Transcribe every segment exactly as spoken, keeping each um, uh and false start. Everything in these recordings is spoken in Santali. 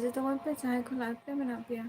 ᱡᱚᱛᱚ ᱠᱚᱜᱮ ᱯᱮ ᱡᱟᱦᱟᱸᱭ ᱠᱚ live ᱨᱮ ᱢᱮᱱᱟᱜ ᱯᱮᱭᱟ᱾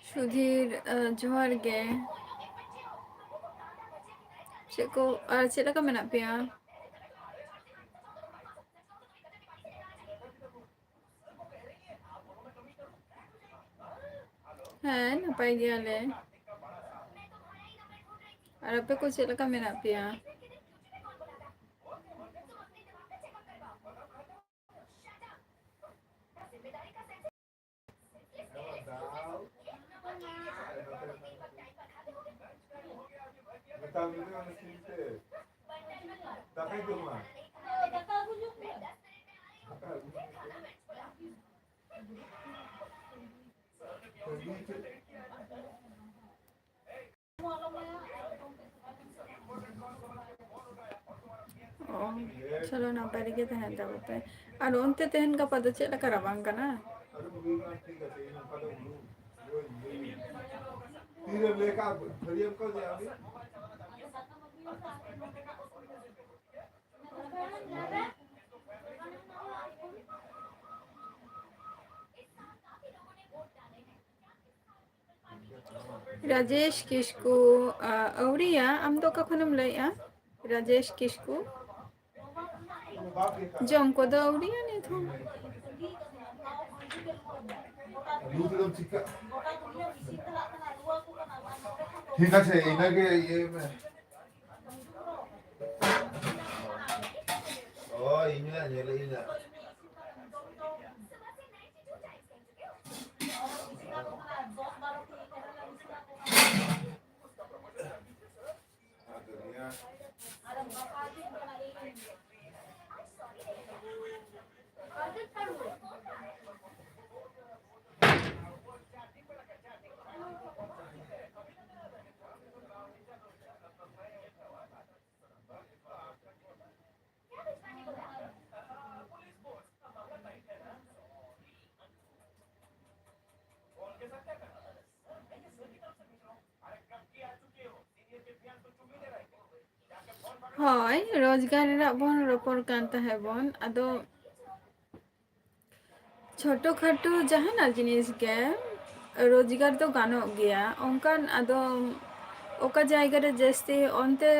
ᱥᱩᱫᱷᱤᱨ, ᱟ, ᱡᱚᱦᱟᱨ ᱜᱮ᱾ ᱪᱮᱫ ᱠᱚ, ᱟᱨ ᱪᱮᱫ ᱞᱮᱠᱟ ᱢᱮᱱᱟᱜ ᱯᱮᱭᱟ? ᱦᱮᱸ, ᱱᱟᱯᱟᱭ ᱜᱮᱭᱟᱞᱮ᱾ ᱟᱨ ᱟᱯᱮ ᱠᱚ ᱪᱮᱫ ᱞᱮᱠᱟ ᱢᱮᱱᱟᱜ ᱯᱮᱭᱟ? ᱫᱟᱠᱟᱭ ᱡᱚᱢᱟ᱾ ᱚ, ᱪᱚᱞᱚ, ᱱᱟᱯᱟᱭ ᱨᱮᱜᱮ ᱛᱟᱦᱮᱱ ᱛᱟᱵᱚ ᱯᱮ᱾ ᱟᱨ ᱚᱱᱛᱮ ᱛᱮᱦᱮᱧ ᱜᱟᱯᱟ ᱫᱚ ᱪᱮᱫ ᱞᱮᱠᱟ ᱨᱟᱵᱟᱝ ᱠᱟᱱᱟ? ᱛᱤᱨᱮᱢ ᱞᱟᱹᱭ ᱠᱟᱜ ᱵᱷᱟᱹᱨᱭᱟᱹ ᱠᱚ ᱡᱮ ᱟᱹᱰᱤ ᱨᱟᱡᱮᱥ ᱠᱤᱥᱠᱩ, ᱟ, ᱟᱹᱣᱨᱤᱭᱟ, ᱟᱢ ᱫᱚ ᱚᱠᱟ ᱠᱷᱚᱱᱮᱢ ᱞᱟᱹᱭᱮᱜᱼᱟ? ᱨᱟᱡᱮᱥ ᱠᱤᱥᱠᱩ, ᱡᱚᱢ ᱠᱚᱫᱚ ᱟᱹᱣᱨᱤᱭᱟ ᱱᱤᱛ ᱦᱚᱸ᱾ ᱴᱷᱤᱠ ᱟᱪᱷᱮ, ᱤᱱᱟᱹᱜᱮ ᱤᱭᱟᱹᱭ ᱢᱮ᱾ ᱚ, ᱤᱧ ᱢᱟ ᱧᱮᱞᱮᱫ ᱤᱧ ᱱᱟᱜ᱾ ᱦᱳᱭ, ᱨᱳᱡᱽᱜᱟᱨ ᱨᱮᱱᱟᱜ ᱵᱚᱱ ᱨᱚᱯᱚᱲ ᱠᱟᱱ ᱛᱟᱦᱮᱸ ᱵᱚᱱ᱾ ᱟᱫᱚ ᱪᱷᱳᱴᱳ ᱠᱷᱟᱴᱳ ᱡᱟᱦᱟᱱᱟᱜ ᱡᱤᱱᱤᱥ ᱜᱮ ᱨᱳᱡᱽᱜᱟᱨ ᱫᱚ ᱜᱟᱱᱚᱜ ᱜᱮᱭᱟ᱾ ᱚᱱᱠᱟᱱ, ᱟᱫᱚ ᱚᱠᱟ ᱡᱟᱭᱜᱟ ᱨᱮ ᱡᱟᱹᱥᱛᱤ ᱚᱱᱛᱮ,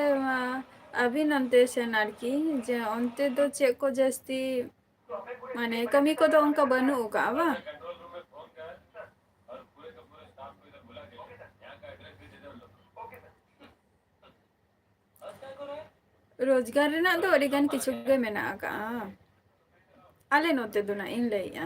ᱟᱹᱵᱤᱱ ᱚᱱᱛᱮ ᱥᱮᱱ ᱟᱨᱠᱤ, ᱡᱮ ᱚᱱᱛᱮ ᱫᱚ ᱪᱮᱫ ᱠᱚ ᱡᱟᱹᱥᱛᱤ, ᱢᱟᱱᱮ, ᱠᱟᱹᱢᱤ ᱠᱚᱫᱚ ᱚᱱᱠᱟ ᱵᱟᱹᱱᱩᱜ ᱟᱠᱟᱜᱼᱟ ᱵᱟᱝ? ᱨᱳᱡᱽᱜᱟᱨ ᱨᱮᱱᱟᱜ ᱫᱚ ᱟᱹᱰᱤ ᱜᱟᱱ ᱠᱤᱪᱷᱩ ᱜᱮ ᱢᱮᱱᱟᱜ ᱟᱠᱟᱜᱼᱟ᱾ ᱟᱞᱮ ᱱᱚᱛᱮ ᱫᱚ ᱱᱟᱜ ᱤᱧ ᱞᱟᱹᱭᱮᱜᱼᱟ᱾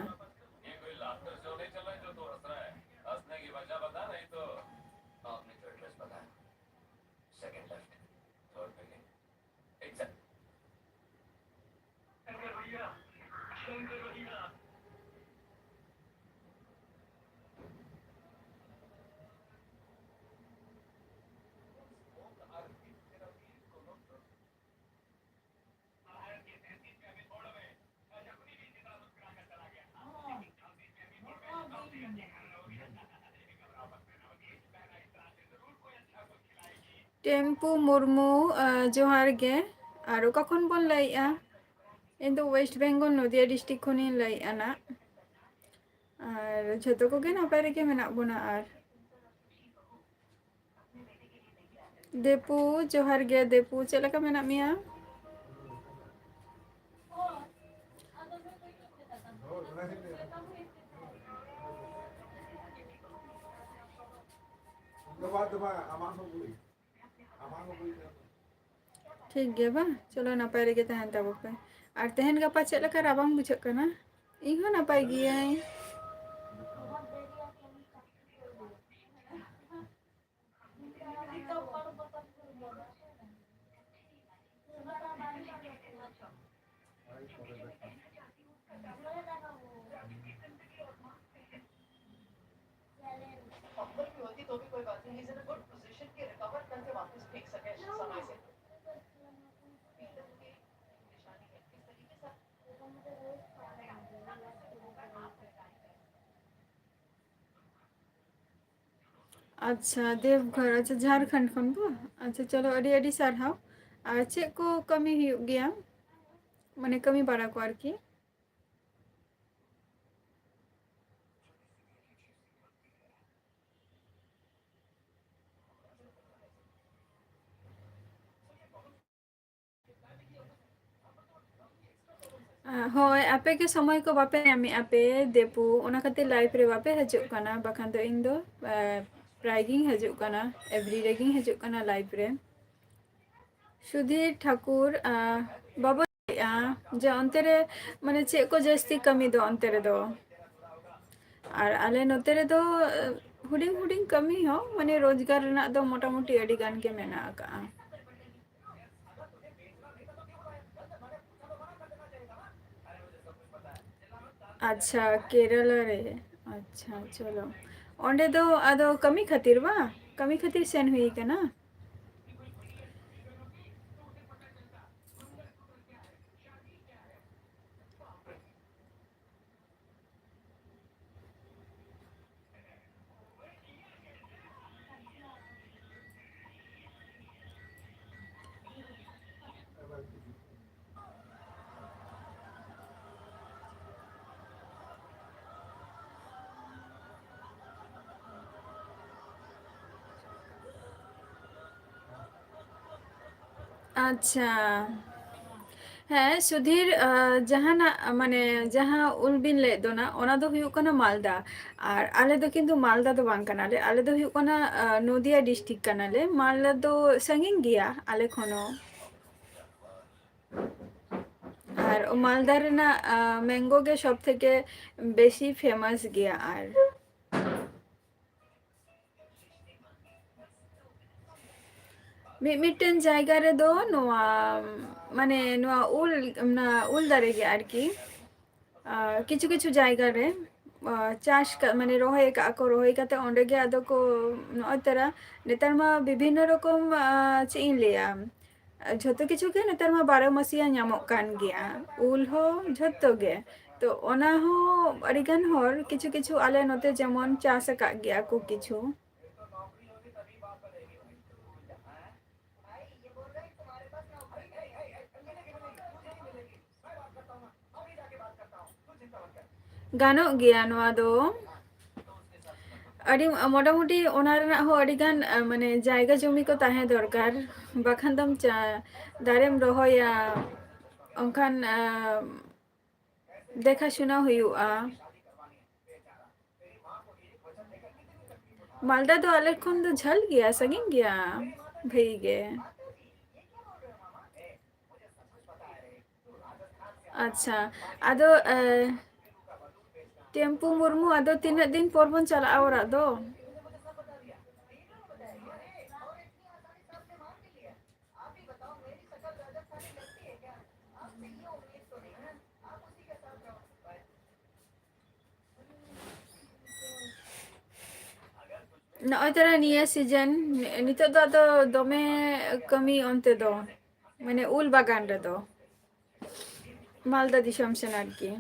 ᱴᱮᱢᱯᱩ ᱢᱩᱨᱢᱩ, ᱟᱸ, ᱡᱚᱦᱟᱨ ᱜᱮ᱾ ᱟᱨ ᱚᱠᱟ ᱠᱷᱚᱱ ᱵᱚᱱ ᱞᱟᱹᱭᱮᱜᱼᱟ? ᱤᱧ ᱫᱚ West Bengal, ᱱᱚᱫᱤᱭᱟ district ᱠᱷᱚᱱᱤᱧ ᱞᱟᱹᱭᱮᱜᱼᱟ ᱱᱟᱜ᱾ ᱟᱨ ᱡᱷᱚᱛᱚ ᱠᱚᱜᱮ ᱱᱟᱯᱟᱭ ᱨᱮᱜᱮ ᱢᱮᱱᱟᱜ ᱵᱚᱱᱟ᱾ ᱟᱨ ᱫᱮᱯᱩ, ᱡᱚᱦᱟᱨ ᱜᱮ ᱫᱮᱯᱩ, ᱪᱮᱫ ᱞᱮᱠᱟ ᱢᱮᱱᱟᱜ ᱢᱮᱭᱟ? ᱴᱷᱤᱠ ᱜᱮᱭᱟ ᱵᱟᱝ? ᱪᱚᱞᱚ, ᱱᱟᱯᱟᱭ ᱨᱮᱜᱮ ᱛᱟᱦᱮᱱ ᱛᱟᱵᱚ ᱯᱮ᱾ ᱟᱨ ᱛᱮᱦᱮᱧ ᱜᱟᱯᱟ ᱪᱮᱫ ᱞᱮᱠᱟ ᱨᱟᱵᱟᱝ ᱵᱩᱡᱷᱟᱹᱜ ᱠᱟᱱᱟ? ᱤᱧ ᱦᱚᱸ ᱱᱟᱯᱟᱭ ᱜᱤᱭᱟᱹᱧ᱾ ᱟᱪᱪᱷᱟ, ᱫᱮᱣᱜᱷᱚᱨ, ᱟᱪᱪᱷᱟ, ᱡᱷᱟᱲᱠᱷᱚᱸᱰ ᱠᱷᱚᱱ ᱵᱟ? ᱟᱪᱪᱷᱟ, ᱪᱚᱞᱚ, ᱟᱹᱰᱤ ᱟᱹᱰᱤ ᱥᱟᱨᱦᱟᱣ᱾ ᱟᱨ ᱪᱮᱫ ᱠᱚ ᱠᱟᱹᱢᱤ ᱦᱩᱭᱩᱜ ᱜᱮᱭᱟ, ᱢᱟᱱᱮ ᱠᱟᱹᱢᱤ ᱵᱟᱲᱟ ᱠᱚ ᱟᱨᱠᱤ? ᱟᱸ, ᱦᱳᱭ, ᱟᱯᱮ ᱜᱮ ᱥᱚᱢᱚᱭ ᱠᱚ ᱵᱟᱯᱮ ᱧᱟᱢᱮᱜᱼᱟ ᱯᱮ, ᱫᱮᱯᱩ, ᱚᱱᱟ ᱠᱷᱟᱹᱛᱤᱨ live ᱨᱮ ᱵᱟᱯᱮ ᱦᱤᱡᱩᱜ ᱠᱟᱱᱟ, ᱵᱟᱠᱷᱟᱱ ᱫᱚ ᱤᱧ ᱫᱚ, ᱮ, ᱯᱨᱟᱭ ᱜᱤᱧ ᱦᱤᱡᱩᱜ ᱠᱟᱱᱟ, every ᱨᱮᱜᱤᱧ ᱦᱤᱡᱩᱜ ᱠᱟᱱᱟ live ᱨᱮ᱾ ᱥᱩᱫᱷᱤᱨ ᱴᱷᱟᱠᱩᱨ, ᱟᱸ, ᱵᱟᱵᱚ ᱞᱟᱹᱭᱮᱜᱼᱟ ᱡᱮ ᱚᱱᱛᱮ ᱨᱮ, ᱢᱟᱱᱮ, ᱪᱮᱫ ᱠᱚ ᱡᱟᱹᱥᱛᱤ ᱠᱟᱹᱢᱤ ᱫᱚ ᱚᱱᱛᱮ ᱨᱮᱫᱚ? ᱟᱨ ᱟᱞᱮ ᱱᱚᱛᱮ ᱨᱮᱫᱚ, ᱮ, ᱦᱩᱰᱤᱧ ᱦᱩᱰᱤᱧ ᱠᱟᱹᱢᱤ ᱦᱚᱸ, ᱢᱟᱱᱮ, ᱨᱳᱡᱽᱜᱟᱨ ᱨᱮᱱᱟᱜ ᱫᱚ ᱢᱚᱴᱟᱢᱩᱴᱤ ᱟᱹᱰᱤ ᱜᱟᱱ ᱜᱮ ᱢᱮᱱᱟᱜ ᱟᱠᱟᱜᱼᱟ᱾ ᱟᱪᱪᱷᱟ, ᱠᱮᱨᱟᱞᱟ ᱨᱮ᱾ ᱟᱪᱪᱷᱟ, ᱪᱚᱞᱚ᱾ ᱚᱸᱰᱮ ᱫᱚ ᱟᱫᱚ ᱠᱟᱹᱢᱤ ᱠᱷᱟᱹᱛᱤᱨ ᱵᱟᱝ? ᱠᱟᱹᱢᱤ ᱠᱷᱟᱹᱛᱤᱨ ᱥᱮᱱ ᱦᱩᱭ ᱠᱟᱱᱟ? ᱟᱪᱪᱷᱟ᱾ ᱦᱮᱸ, ᱥᱩᱫᱷᱤᱨ, ᱟᱸ, ᱡᱟᱦᱟᱱᱟᱜ, ᱢᱟᱱᱮ, ᱡᱟᱦᱟᱸ ᱩᱞ ᱵᱤᱱ ᱞᱟᱹᱭᱮᱫ ᱫᱚ ᱱᱟ, ᱚᱱᱟ ᱫᱚ ᱦᱩᱭᱩᱜ ᱠᱟᱱᱟ ᱢᱟᱞᱫᱟ᱾ ᱟᱨ ᱟᱞᱮ ᱫᱚ ᱠᱤᱱᱛᱩ ᱢᱟᱞᱫᱟ ᱫᱚ ᱵᱟᱝ ᱠᱟᱱᱟᱞᱮ, ᱟᱞᱮ ᱫᱚ ᱦᱩᱭᱩᱜ ᱠᱟᱱᱟ, ᱟᱸ, ᱱᱚᱫᱤᱭᱟ district ᱠᱟᱱᱟᱞᱮ᱾ ᱢᱟᱞᱫᱟ ᱫᱚ ᱥᱟᱺᱜᱤᱧ ᱜᱮᱭᱟ ᱟᱞᱮ ᱠᱷᱚᱱ ᱦᱚᱸ᱾ ᱟᱨ ᱢᱟᱞᱫᱟ ᱨᱮᱱᱟᱜ, ᱟᱸ, mango ᱜᱮ ᱥᱚᱵ ᱛᱷᱮᱠᱮ ᱵᱮᱥᱤ famous ᱜᱮᱭᱟ᱾ ᱟᱨ ᱢᱤᱫ ᱢᱤᱫᱴᱮᱱ ᱡᱟᱭᱜᱟ ᱨᱮᱫᱚ ᱱᱚᱣᱟ, ᱢᱟᱱᱮ, ᱱᱚᱣᱟ ᱩᱞ, ᱚᱱᱟ ᱩᱞ ᱫᱟᱨᱮ ᱜᱮ ᱟᱨᱠᱤ, ᱟᱨ ᱠᱤᱪᱷᱩ ᱠᱤᱪᱷᱩ ᱡᱟᱭᱜᱟ ᱨᱮ, ᱟᱨ ᱪᱟᱥ ᱠᱟ-, ᱢᱟᱱᱮ, ᱨᱚᱦᱚᱭ ᱟᱠᱟᱫᱼᱟ ᱠᱚ, ᱨᱚᱦᱚᱭ ᱠᱟᱛᱮ ᱚᱸᱰᱮ ᱜᱮ ᱟᱫᱚ ᱠᱚ, ᱱᱚᱜᱼᱚᱭ ᱛᱟᱨᱟ, ᱱᱮᱛᱟᱨ ᱢᱟ ᱵᱤᱵᱷᱤᱱᱱᱚ ᱨᱚᱠᱚᱢ, ᱟᱨ ᱪᱮᱫ ᱤᱧ ᱞᱟᱹᱭᱟ, ᱡᱷᱚᱛᱚ ᱠᱤᱪᱷᱩ ᱜᱮ ᱱᱮᱛᱟᱨ ᱢᱟ ᱵᱟᱨᱚ ᱢᱟᱥᱤᱭᱟ ᱧᱟᱢᱚᱜ ᱠᱟᱱ ᱜᱮᱭᱟ, ᱩᱞ ᱦᱚᱸ ᱡᱷᱚᱛᱚ ᱜᱮ᱾ ᱛᱚ ᱚᱱᱟ ᱦᱚᱸ ᱟᱹᱰᱤ ᱜᱟᱱ ᱦᱚᱲ ᱠᱤᱪᱷᱩ ᱠᱤᱪᱷᱩ ᱟᱞᱮ ᱱᱚᱛᱮ ᱡᱮᱢᱚᱱ ᱪᱟᱥ ᱟᱠᱟᱫ ᱜᱮᱭᱟ ᱠᱚ ᱠᱤᱪᱷᱩ᱾ ᱜᱟᱱᱚᱜ ᱜᱮᱭᱟ ᱱᱚᱣᱟ ᱫᱚ᱾ ᱟᱹᱰᱤ ᱢᱚᱴᱟᱢᱩᱴᱤ ᱚᱱᱟ ᱨᱮᱱᱟᱜ ᱦᱚᱸ ᱟᱹᱰᱤ ᱜᱟᱱ, ᱟ, ᱢᱟᱱᱮ ᱡᱟᱭᱜᱟ ᱡᱚᱢᱤ ᱠᱚ ᱛᱟᱦᱮᱸ ᱫᱚᱨᱠᱟᱨ, ᱵᱟᱠᱷᱟᱱ ᱫᱚᱢ ᱪᱟ-, ᱫᱟᱨᱮᱢ ᱨᱚᱦᱚᱭᱟ, ᱚᱱᱠᱟᱱ, ᱟ, ᱫᱮᱠᱷᱟ ᱥᱩᱱᱟ ᱦᱩᱭᱩᱜᱼᱟ᱾ ᱢᱟᱞᱫᱟ ᱫᱚ ᱟᱞᱮ ᱠᱷᱚᱱ ᱫᱚ ᱡᱷᱟᱹᱞ ᱜᱮᱭᱟ, ᱥᱟᱺᱜᱤᱧ ᱜᱮᱭᱟ ᱵᱷᱟᱹᱜᱤ ᱜᱮ᱾ ᱟᱪᱪᱷᱟ, ᱟᱫᱚ, ᱮ, ᱴᱮᱢᱯᱩ ᱢᱩᱨᱢᱩ, ᱟᱫᱚ ᱛᱤᱱᱟᱹᱜ ᱫᱤᱱ ᱯᱚᱨ ᱵᱚᱱ ᱪᱟᱞᱟᱜᱼᱟ ᱚᱲᱟᱜ ᱫᱚ? ᱱᱚᱜᱼᱚᱭ ᱛᱚᱨᱟ ᱱᱤᱭᱟᱹ ᱥᱤᱡᱮᱱ, ᱱᱤᱛᱚᱜ ᱫᱚ ᱟᱫᱚ ᱫᱚᱢᱮ ᱠᱟᱹᱢᱤ ᱚᱱᱛᱮ ᱫᱚ, ᱢᱟᱱᱮ ᱩᱞ ᱵᱟᱜᱟᱱ ᱨᱮᱫᱚ, ᱢᱟᱞᱫᱟ ᱫᱤᱥᱚᱢ ᱥᱮᱱ ᱟᱨᱠᱤ᱾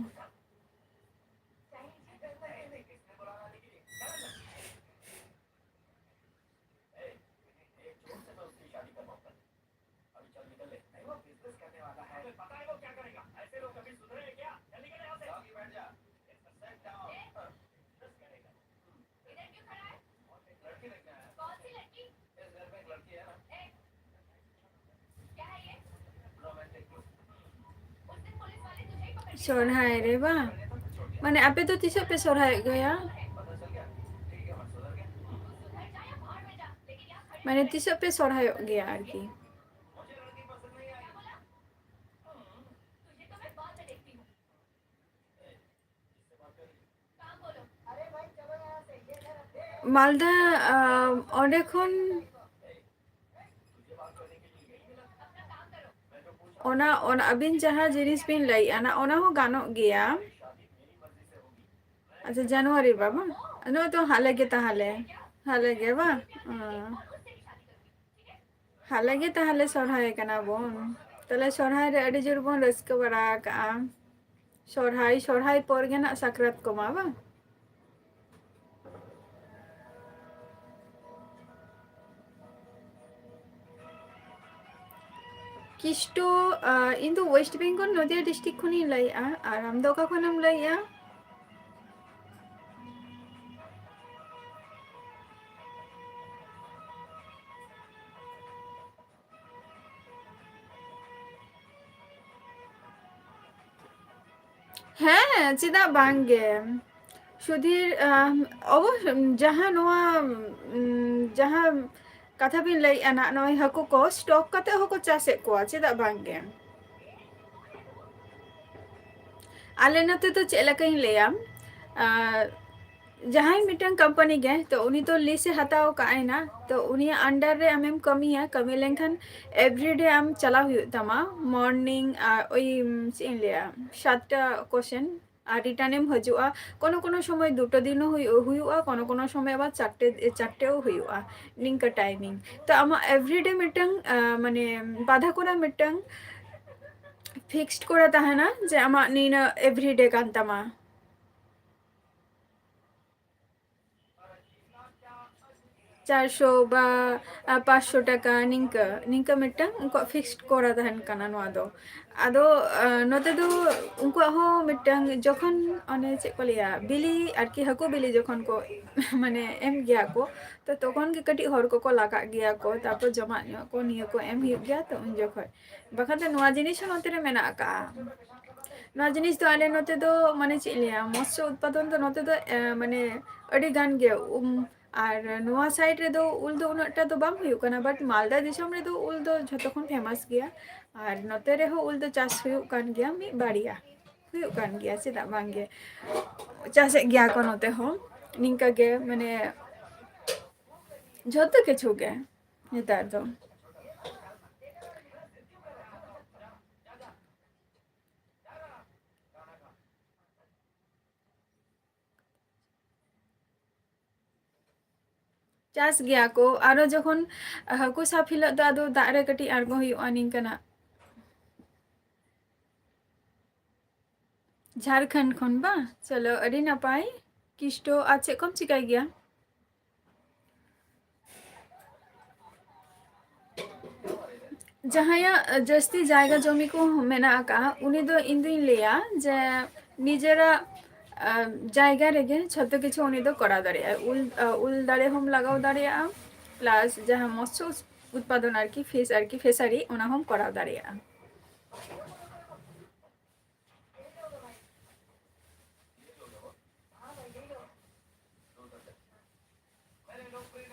ᱥᱚᱨᱦᱟᱭ ᱨᱮ ᱵᱟᱝ? ᱢᱟᱱᱮ ᱟᱯᱮ ᱫᱚ ᱛᱤᱥᱚᱜ ᱯᱮ ᱥᱚᱨᱦᱟᱭᱚᱜ ᱜᱮᱭᱟ? ᱢᱟᱱᱮ ᱛᱤᱥᱚᱜ ᱯᱮ ᱥᱚᱨᱦᱟᱭᱚᱜ ᱜᱮᱭᱟ ᱟᱨᱠᱤ? ᱢᱟᱞᱫᱟ, ᱟ, ᱚᱸᱰᱮ ᱠᱷᱚᱱ ᱚᱱᱟ, ᱚᱱᱟ ᱟᱹᱵᱤᱱ ᱡᱟᱦᱟᱸ ᱡᱤᱱᱤᱥ ᱵᱤᱱ ᱞᱟᱹᱭᱮᱜᱼᱟ, ᱚᱱᱟ, ᱚᱱᱟ ᱦᱚᱸ ᱜᱟᱱᱚᱜ ᱜᱮᱭᱟ᱾ ᱟᱪᱪᱷᱟ, ᱡᱟᱱᱩᱣᱟᱨᱤ ᱵᱟᱵᱟ, ᱱᱚᱜᱼᱚᱭ ᱛᱚ ᱦᱟᱞᱮ ᱜᱮ ᱛᱟᱦᱚᱞᱮ, ᱦᱟᱞᱮ ᱜᱮ ᱵᱟᱝ? ᱚ᱾ ᱦᱟᱞᱮ ᱜᱮ ᱛᱟᱦᱚᱞᱮ ᱥᱚᱨᱦᱟᱭ ᱠᱟᱱᱟ ᱵᱚᱱ᱾ ᱛᱟᱦᱞᱮ ᱥᱚᱨᱦᱟᱭ ᱨᱮ ᱟᱹᱰᱤ ᱡᱳᱨ ᱵᱚᱱ ᱨᱟᱹᱥᱠᱟᱹ ᱵᱟᱲᱟ ᱟᱠᱟᱜᱼᱟ᱾ ᱥᱚᱨᱦᱟᱭ, ᱥᱚᱨᱦᱟᱭ ᱯᱚᱨ ᱜᱮ ᱱᱟᱜ ᱥᱟᱠᱨᱟᱛ ᱠᱚᱢᱟ ᱵᱟᱝ? ᱠᱤᱥᱴᱳ, ᱟ, ᱤᱧ ᱫᱚ ᱳᱭᱮᱥᱴ ᱵᱮᱝᱜᱚᱞ ᱱᱚᱫᱤᱭᱟ ᱰᱤᱥᱴᱨᱤᱠᱴ ᱠᱷᱚᱱᱤᱧ ᱞᱟᱹᱭᱮᱜᱼᱟ᱾ ᱟᱨ ᱟᱢ ᱫᱚ ᱚᱠᱟ ᱠᱷᱚᱱᱮᱢ ᱞᱟᱹᱭᱮᱜᱼᱟ? ᱦᱮᱸ, ᱪᱮᱫᱟᱜ ᱵᱟᱝ ᱜᱮ? ᱥᱩᱫᱷᱤᱨ, ᱟᱢ, ᱚᱵᱚᱥ-, ᱡᱟᱦᱟᱸ ᱱᱚᱣᱟ, ᱩᱢ, ᱡᱟᱦᱟᱸ ᱠᱟᱛᱷᱟ ᱵᱤᱱ ᱞᱟᱹᱭᱮᱜᱼᱟ ᱱᱟᱜ, ᱱᱚᱜᱼᱚᱭ ᱦᱟᱹᱠᱩ ᱠᱚ ᱥᱴᱚᱠ ᱠᱟᱛᱮ ᱦᱚᱸᱠᱚ ᱪᱟᱥᱮᱫ ᱠᱚᱣᱟ, ᱪᱮᱫᱟᱜ ᱵᱟᱝ ᱜᱮ? ᱟᱞᱮ ᱱᱚᱛᱮ ᱫᱚ ᱪᱮᱫ ᱞᱮᱠᱟᱧ ᱞᱟᱹᱭᱟ, ᱟᱨ ᱡᱟᱦᱟᱸᱭ ᱢᱤᱫᱴᱟᱝ ᱠᱳᱢᱯᱟᱱᱤ ᱜᱮ, ᱛᱚ ᱩᱱᱤ ᱛᱚ ᱞᱤᱥ ᱮ ᱦᱟᱛᱟᱣ ᱠᱟᱜ ᱟᱭ ᱱᱟ, ᱛᱚ ᱩᱱᱤᱭᱟᱜ ᱟᱱᱰᱟᱨ ᱨᱮ ᱟᱢᱮᱢ ᱠᱟᱹᱢᱤᱭᱟ, ᱠᱟᱹᱢᱤ ᱞᱮᱱᱠᱷᱟᱱ ᱮᱵᱨᱤᱰᱮ ᱟᱢ ᱪᱟᱞᱟᱣ ᱦᱩᱭᱩᱜ ᱛᱟᱢᱟ, ᱢᱚᱨᱱᱤᱝ, ᱟᱨ ᱳᱭ, ᱪᱮᱫ ᱤᱧ ᱞᱟᱹᱭᱟ, ᱥᱟᱛᱴᱟ ᱠᱚᱥᱮᱱ, ᱟᱨ ᱨᱤᱴᱟᱨᱱ ᱮᱢ ᱦᱤᱡᱩᱜᱼᱟ᱾ ᱠᱳᱱᱳ ᱠᱳᱱᱳ ᱥᱚᱢᱚᱭ ᱫᱩᱴᱳ ᱫᱤᱱ ᱦᱚᱸ ᱦᱩᱭᱩᱜ, ᱦᱩᱭᱩᱜᱼᱟ, ᱠᱳᱱᱳ ᱠᱳᱱᱳ ᱥᱚᱢᱚᱭ ᱟᱵᱟᱨ ᱪᱟᱨᱴᱮ, ᱪᱟᱨᱴᱮ ᱦᱚᱸ ᱦᱩᱭᱩᱜᱼᱟ, ᱱᱤᱝᱠᱟᱹ ᱴᱟᱭᱢᱤᱝ᱾ ᱛᱚ ᱟᱢᱟᱜ ᱮᱵᱨᱤᱰᱮ ᱢᱤᱫᱴᱟᱝ, ᱟᱸ, ᱢᱟᱱᱮ, ᱵᱟᱫᱷᱟ ᱠᱚᱨᱟ ᱢᱤᱫᱴᱟᱝ ᱯᱷᱤᱠᱥᱰ ᱠᱚᱨᱟ ᱛᱟᱦᱮᱱᱟ ᱡᱮ ᱟᱢᱟᱜ ᱱᱤᱱᱟᱹᱜ ᱮᱵᱨᱤᱰᱮ ᱠᱟᱱ ᱛᱟᱢᱟ᱾ ᱪᱟᱨᱥᱚ ᱵᱟ, ᱟ, ᱯᱟᱸᱪᱥᱚ ᱴᱟᱠᱟ, ᱱᱤᱝᱠᱟᱹ, ᱱᱤᱝᱠᱟᱹ ᱢᱤᱫᱴᱟᱝ ᱩᱱᱠᱩᱣᱟᱜ ᱯᱷᱤᱠᱥᱰ ᱠᱚᱨᱟ ᱛᱟᱦᱮᱱ ᱠᱟᱱᱟ ᱱᱚᱣᱟ ᱫᱚ᱾ ᱟᱫᱚ, ᱟ, ᱱᱚᱛᱮ ᱫᱚ ᱩᱱᱠᱩᱣᱟᱜ ᱦᱚᱸ ᱢᱤᱫᱴᱟᱝ, ᱡᱚᱠᱷᱚᱱ ᱚᱱᱮ ᱪᱮᱫ ᱠᱚ ᱞᱟᱹᱭᱟ, ᱵᱤᱞᱤ ᱟᱨᱠᱤ, ᱦᱟᱹᱠᱩ ᱵᱤᱞᱤ ᱡᱚᱠᱷᱚᱱ ᱠᱚ ᱢᱟᱱᱮ ᱮᱢ ᱜᱮᱭᱟ ᱠᱚ, ᱛᱚ ᱛᱚᱠᱷᱚᱱ ᱜᱮ ᱠᱟᱹᱴᱤᱡ ᱦᱚᱲ ᱠᱚᱠᱚ ᱞᱟᱜᱟᱜ ᱜᱮᱭᱟ ᱠᱚ, ᱛᱟᱨᱯᱚᱨ ᱡᱚᱢᱟᱜ ᱧᱩᱣᱟᱜ ᱠᱚ ᱱᱤᱭᱟᱹ ᱠᱚ ᱮᱢ ᱦᱩᱭᱩᱜ ᱜᱮᱭᱟ, ᱛᱚ ᱩᱱ ᱡᱚᱠᱷᱚᱱ᱾ ᱵᱟᱠᱷᱟᱱ ᱫᱚ ᱱᱚᱣᱟ ᱡᱤᱱᱤᱥ ᱦᱚᱸ ᱱᱚᱛᱮ ᱨᱮ ᱢᱮᱱᱟᱜ ᱟᱠᱟᱜᱼᱟ᱾ ᱱᱚᱣᱟ ᱡᱤᱱᱤᱥ ᱫᱚ ᱟᱞᱮ ᱱᱚᱛᱮ ᱫᱚ, ᱢᱟᱱᱮ ᱪᱮᱫ ᱤᱧ ᱞᱟᱹᱭᱟ, ᱢᱚᱛᱥᱚ ᱩᱛᱯᱟᱫᱚᱱ ᱫᱚ ᱱᱚᱛᱮ ᱫᱚ, ᱮ, ᱢᱟᱱᱮ ᱟᱹᱰᱤ ᱜᱟᱱ ᱜᱮ, ᱩᱢ, ᱟᱨ ᱱᱚᱣᱟ ᱥᱟᱭᱤᱰ ᱨᱮᱫᱚ ᱩᱞ ᱫᱚ ᱩᱱᱟᱹᱜ ᱴᱟ ᱫᱚ ᱵᱟᱝ ᱦᱩᱭᱩᱜ ᱠᱟᱱᱟ, but ᱢᱟᱞᱫᱟ ᱫᱤᱥᱚᱢ ᱨᱮᱫᱚ ᱩᱞ ᱫᱚ ᱡᱷᱚᱛᱚ ᱠᱷᱚᱱ ᱯᱷᱮᱢᱟᱥ ᱜᱮᱭᱟ᱾ ᱟᱨ ᱱᱚᱛᱮ ᱨᱮᱦᱚᱸ ᱩᱞ ᱫᱚ ᱪᱟᱥ ᱦᱩᱭᱩᱜ ᱠᱟᱱ ᱜᱮᱭᱟ, ᱢᱤᱫ ᱵᱟᱨᱭᱟ ᱦᱩᱭᱩᱜ ᱠᱟᱱ ᱜᱮᱭᱟ, ᱪᱮᱫᱟᱜ ᱵᱟᱝ ᱜᱮ? ᱪᱟᱥᱮᱫ ᱜᱮᱭᱟ ᱠᱚ ᱱᱚᱛᱮ ᱦᱚᱸ ᱱᱤᱝᱠᱟᱹ ᱜᱮ, ᱢᱟᱱᱮ ᱡᱷᱚᱛᱚ ᱠᱤᱪᱷᱩ ᱜᱮ ᱱᱮᱛᱟᱨ ᱫᱚ᱾ ᱪᱟᱥ ᱜᱮᱭᱟ ᱠᱚ᱾ ᱟᱨᱚ ᱡᱚᱠᱷᱚᱱ ᱦᱟᱹᱠᱩ ᱥᱟᱵ ᱦᱤᱞᱳᱜ ᱫᱚ ᱟᱫᱚ ᱫᱟᱜ ᱨᱮ ᱠᱟᱹᱴᱤᱡ ᱟᱬᱜᱚ ᱦᱩᱭᱩᱜᱼᱟ ᱱᱤᱝᱠᱟᱹᱱᱟᱜ᱾ ᱡᱷᱟᱲᱠᱷᱚᱸᱰ ᱠᱷᱚᱱ ᱵᱟᱝ? ᱪᱚᱞᱚ, ᱟᱹᱰᱤ ᱱᱟᱯᱟᱭ᱾ ᱠᱤᱥᱴᱳ, ᱟᱨ ᱪᱮᱫ ᱠᱚᱢ ᱪᱤᱠᱟᱹᱭ ᱜᱮᱭᱟ? ᱡᱟᱦᱟᱸᱭᱟᱜ ᱡᱟᱹᱥᱛᱤ ᱡᱟᱭᱜᱟ ᱡᱚᱢᱤ ᱠᱚ ᱢᱮᱱᱟᱜ ᱟᱠᱟᱫᱼᱟ, ᱩᱱᱤ ᱫᱚ, ᱤᱧ ᱫᱩᱧ ᱞᱟᱹᱭᱟ ᱡᱮ ᱱᱤᱡᱮᱨᱟᱜ, ᱟ, ᱡᱟᱭᱜᱟ ᱨᱮᱜᱮ ᱡᱷᱚᱛᱚ ᱠᱤᱪᱷᱩ ᱩᱱᱤ ᱫᱚ ᱠᱚᱨᱟᱣ ᱫᱟᱲᱮᱭᱟᱜᱼᱟᱭ᱾ ᱩᱞ, ᱟ, ᱩᱞ ᱫᱟᱨᱮ ᱦᱚᱸᱢ ᱞᱟᱜᱟᱣ ᱫᱟᱲᱮᱭᱟᱜᱼᱟ, ᱯᱞᱟᱥ ᱡᱟᱦᱟᱸ ᱢᱚᱛᱥᱚ ᱩᱛᱯᱟᱫᱚᱱ ᱟᱨᱠᱤ, ᱯᱷᱤᱥ ᱟᱨᱠᱤ, ᱯᱷᱤᱥᱟᱨᱤ, ᱚᱱᱟ ᱦᱚᱸᱢ ᱠᱚᱨᱟᱣ ᱫᱟᱲᱮᱭᱟᱜᱼᱟ᱾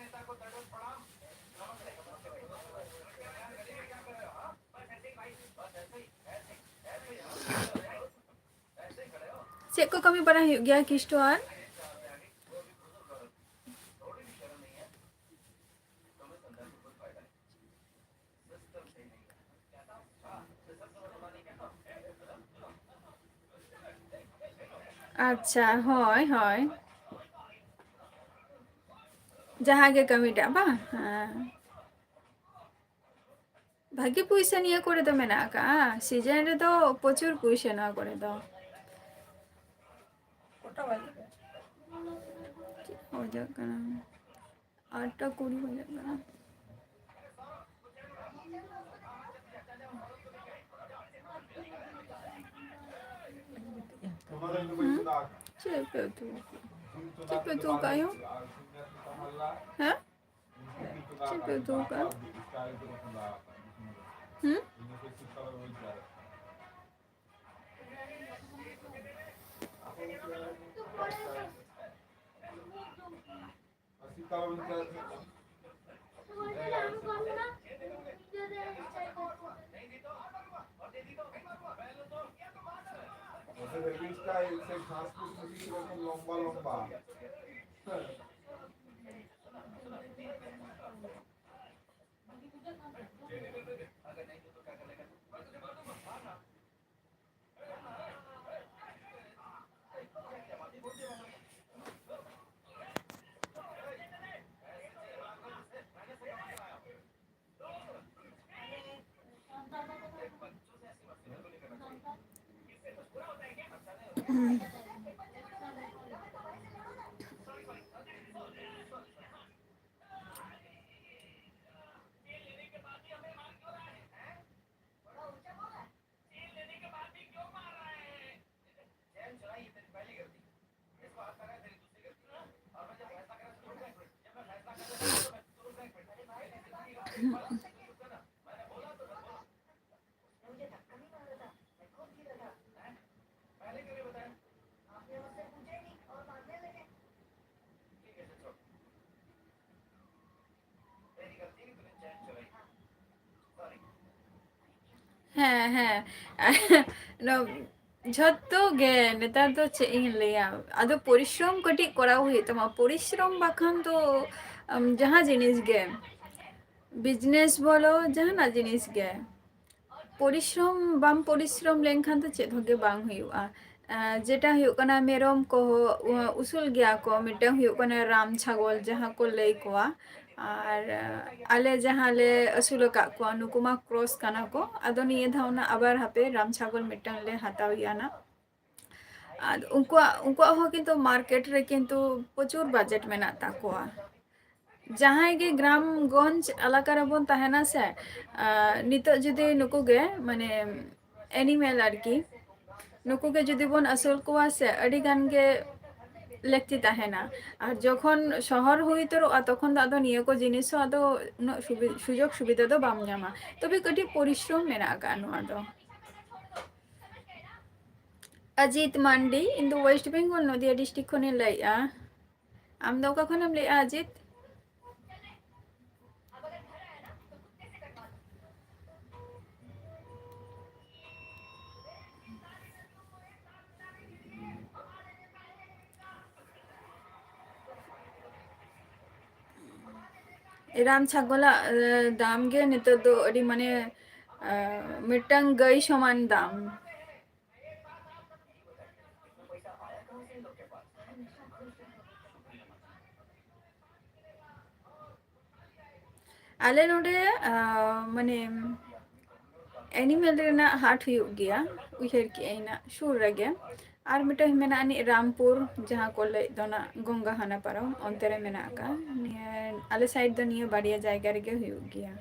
ᱪᱮᱫ ᱠᱚ ᱠᱟᱹᱢᱤ ᱵᱟᱲᱟ ᱦᱩᱭᱩᱜ ᱜᱮᱭᱟ ᱠᱤᱥᱴᱳ ᱟᱨ? ᱟᱪᱪᱷᱟ, ᱦᱳᱭ, ᱦᱳᱭ᱾ ᱡᱟᱦᱟᱸ ᱜᱮ ᱠᱟᱹᱢᱤᱴᱟᱜ ᱵᱟᱝ? ᱦᱮᱸ᱾ ᱵᱷᱟᱜᱤ ᱯᱩᱭᱥᱟᱹ ᱱᱤᱭᱟᱹ ᱠᱚᱨᱮ ᱫᱚ ᱢᱮᱱᱟᱜ ᱟᱠᱟᱜᱼᱟ, season ᱨᱮᱫᱚ ᱯᱨᱚᱪᱩᱨ ᱯᱩᱭᱥᱟᱹ ᱱᱚᱣᱟ ᱠᱚᱨᱮ ᱫᱚ᱾ ᱪᱮᱫ ᱵᱟᱡᱟᱜ ᱠᱟᱱᱟ? ᱟᱴᱴᱟ ᱠᱩᱲᱤ ᱵᱟᱡᱟᱜ ᱠᱟᱱᱟ᱾ ᱦᱩᱸ? ᱪᱮᱫ ᱯᱮ ᱩᱛᱩ? ᱪᱮᱫ ᱯᱮ ᱩᱛᱩ ᱟᱠᱟᱫ ᱟᱭᱳ? ᱦᱮᱸ? ᱪᱮᱫ ᱯᱮ ᱩᱛᱩ ᱟᱠᱟᱫᱼᱟ? ᱦᱩᱸ? ওদের রিলসটা এই সেই ঘাস ফুস নাকি কিরকম লম্বা লম্বা। ᱦᱮᱸ, ᱦᱮᱸ᱾ ᱱᱚ-, ᱡᱷᱚᱛᱚ ᱜᱮ ᱱᱮᱛᱟᱨ ᱫᱚ ᱪᱮᱫ ᱤᱧ ᱞᱟᱹᱭᱟ, ᱟᱫᱚ ᱯᱚᱨᱤᱥᱨᱚᱢ ᱠᱟᱹᱴᱤᱡ ᱠᱚᱨᱟᱣ ᱦᱩᱭᱩᱜ ᱛᱟᱢᱟ᱾ ᱯᱚᱨᱤᱥᱨᱚᱢ ᱵᱟᱠᱷᱟᱱ ᱫᱚ, ᱟᱢ, ᱡᱟᱦᱟᱸ ᱡᱤᱱᱤᱥ ᱜᱮ, business ᱵᱚᱞᱚ, ᱡᱟᱦᱟᱱᱟᱜ ᱡᱤᱱᱤᱥ ᱜᱮ, ᱯᱚᱨᱤᱥᱨᱚᱢ, ᱵᱟᱢ ᱯᱚᱨᱤᱥᱨᱚᱢ ᱞᱮᱱᱠᱷᱟᱱ ᱫᱚ ᱪᱮᱫ ᱦᱚᱸ ᱜᱮ ᱵᱟᱝ ᱦᱩᱭᱩᱜᱼᱟ᱾ ᱟᱨ ᱡᱮᱴᱟ ᱦᱩᱭᱩᱜ ᱠᱟᱱᱟ, ᱢᱮᱨᱚᱢ ᱠᱚ, ᱩ-, ᱩᱥᱩᱞ ᱜᱮᱭᱟ ᱠᱚ, ᱢᱤᱫᱴᱟᱝ ᱦᱩᱭᱩᱜ ᱠᱟᱱᱟ ᱨᱟᱢ ᱪᱷᱟᱜᱚᱞ, ᱡᱟᱦᱟᱸ ᱠᱚ ᱞᱟᱹᱭ ᱠᱚᱣᱟ, ᱟᱨ, ᱟᱞᱮ ᱡᱟᱦᱟᱸ ᱞᱮ ᱟᱹᱥᱩᱞ ᱟᱠᱟᱫ ᱠᱚᱣᱟ, ᱱᱩᱠᱩ ᱢᱟ cross ᱠᱟᱱᱟ ᱠᱚ᱾ ᱟᱫᱚ ᱱᱤᱭᱟᱹ ᱫᱷᱟᱣ ᱱᱟᱜ ᱟᱵᱟᱨ ᱦᱟᱯᱮ ᱨᱟᱢ ᱪᱷᱟᱜᱚᱞ ᱢᱤᱫᱴᱟᱝ ᱞᱮ ᱦᱟᱛᱟᱣ ᱮᱭᱟ ᱱᱟᱜ᱾ ᱟᱨ ᱩᱱᱠᱩᱣᱟᱜ, ᱩᱱᱠᱩᱣᱟᱜ ᱦᱚᱸ ᱠᱤᱱᱛᱩ market ᱨᱮ ᱠᱤᱱᱛᱩ ᱯᱨᱚᱪᱩᱨ budget ᱢᱮᱱᱟᱜ ᱛᱟᱠᱚᱣᱟ᱾ ᱡᱟᱦᱟᱸᱭ ᱜᱮ ᱜᱨᱟᱢ ᱜᱚᱧᱡᱽ ᱮᱞᱟᱠᱟ ᱨᱮᱵᱚᱱ ᱛᱟᱦᱮᱱᱟ ᱥᱮ, ᱟᱨ ᱱᱤᱛᱚᱜ ᱡᱩᱫᱤ ᱱᱩᱠᱩ ᱜᱮ, ᱢᱟᱱᱮ, animal ᱟᱨᱠᱤ, ᱱᱩᱠᱩ ᱜᱮ ᱡᱩᱫᱤ ᱵᱚᱱ ᱟᱹᱥᱩᱞ ᱠᱚᱣᱟ ᱥᱮ, ᱟᱹᱰᱤ ᱜᱟᱱ ᱜᱮ ᱞᱟᱹᱠᱛᱤ ᱛᱟᱦᱮᱱᱟ᱾ ᱟᱨ ᱡᱚᱠᱷᱚᱱ ᱥᱚᱦᱚᱨ ᱦᱩᱭ ᱩᱛᱟᱹᱨᱚᱜᱼᱟ, ᱛᱚᱠᱷᱚᱱ ᱫᱚ ᱟᱫᱚ ᱱᱤᱭᱟᱹ ᱠᱚ ᱡᱤᱱᱤᱥ ᱦᱚᱸ ᱟᱫᱚ ᱩᱱᱟᱹᱜ ᱥᱩᱵᱤ-, ᱥᱩᱡᱳᱜᱽ ᱥᱩᱵᱤᱫᱷᱟ ᱫᱚ ᱵᱟᱢ ᱧᱟᱢᱟ᱾ ᱛᱚᱵᱮ ᱠᱟᱹᱴᱤᱡ ᱯᱚᱨᱤᱥᱨᱚᱢ ᱢᱮᱱᱟᱜ ᱟᱠᱟᱫᱼᱟ ᱱᱚᱣᱟ ᱫᱚ᱾ ᱚᱡᱤᱛ ᱢᱟᱱᱰᱤ, ᱤᱧ ᱫᱚ West Bengal, ᱱᱚᱫᱤᱭᱟ district ᱠᱷᱚᱱᱤᱧ ᱞᱟᱹᱭᱮᱫᱼᱟ᱾ ᱟᱢ ᱫᱚ ᱚᱠᱟ ᱠᱷᱚᱱᱮᱢ ᱞᱟᱹᱭᱮᱫᱼᱟ, ᱚᱡᱤᱛ? ᱨᱟᱢ ᱪᱷᱟᱜᱚᱞᱟᱜ, ᱮ, ᱫᱟᱢ ᱜᱮ ᱱᱤᱛᱚᱜ ᱫᱚ ᱟᱹᱰᱤ, ᱢᱟᱱᱮ, ᱮ, ᱢᱤᱫᱴᱟᱝ ᱜᱟᱹᱭ ᱥᱚᱢᱟᱱ ᱫᱟᱢ᱾ ᱟᱞᱮ ᱱᱚᱰᱮ, ᱟ, ᱢᱟᱱᱮ, animal ᱨᱮᱱᱟᱜ ᱦᱟᱴ ᱦᱩᱭᱩᱜ ᱜᱮᱭᱟ, ᱩᱭᱦᱟᱹᱨ ᱠᱮᱜᱼᱟᱹᱧ ᱱᱟᱜ, ᱥᱩᱨ ᱨᱮᱜᱮ᱾ ᱟᱨ ᱢᱤᱫᱴᱟᱝ ᱢᱮᱱᱟᱜ ᱟᱹᱱᱤᱡ ᱨᱟᱢᱯᱩᱨ, ᱡᱟᱦᱟᱸ ᱠᱚ ᱞᱟᱹᱭᱮᱫ ᱫᱚ ᱱᱟᱜ ᱜᱚᱝᱜᱟ ᱦᱟᱱᱟ ᱯᱟᱨᱚᱢ, ᱚᱱᱛᱮ ᱨᱮ ᱢᱮᱱᱟᱜ ᱟᱠᱟᱫᱼᱟ᱾ ᱱᱤᱭᱟᱹ ᱟᱞᱮ side ᱫᱚ ᱱᱤᱭᱟᱹ ᱵᱟᱨᱭᱟ ᱡᱟᱭᱜᱟ ᱨᱮᱜᱮ ᱦᱩᱭᱩᱜ ᱜᱮᱭᱟ᱾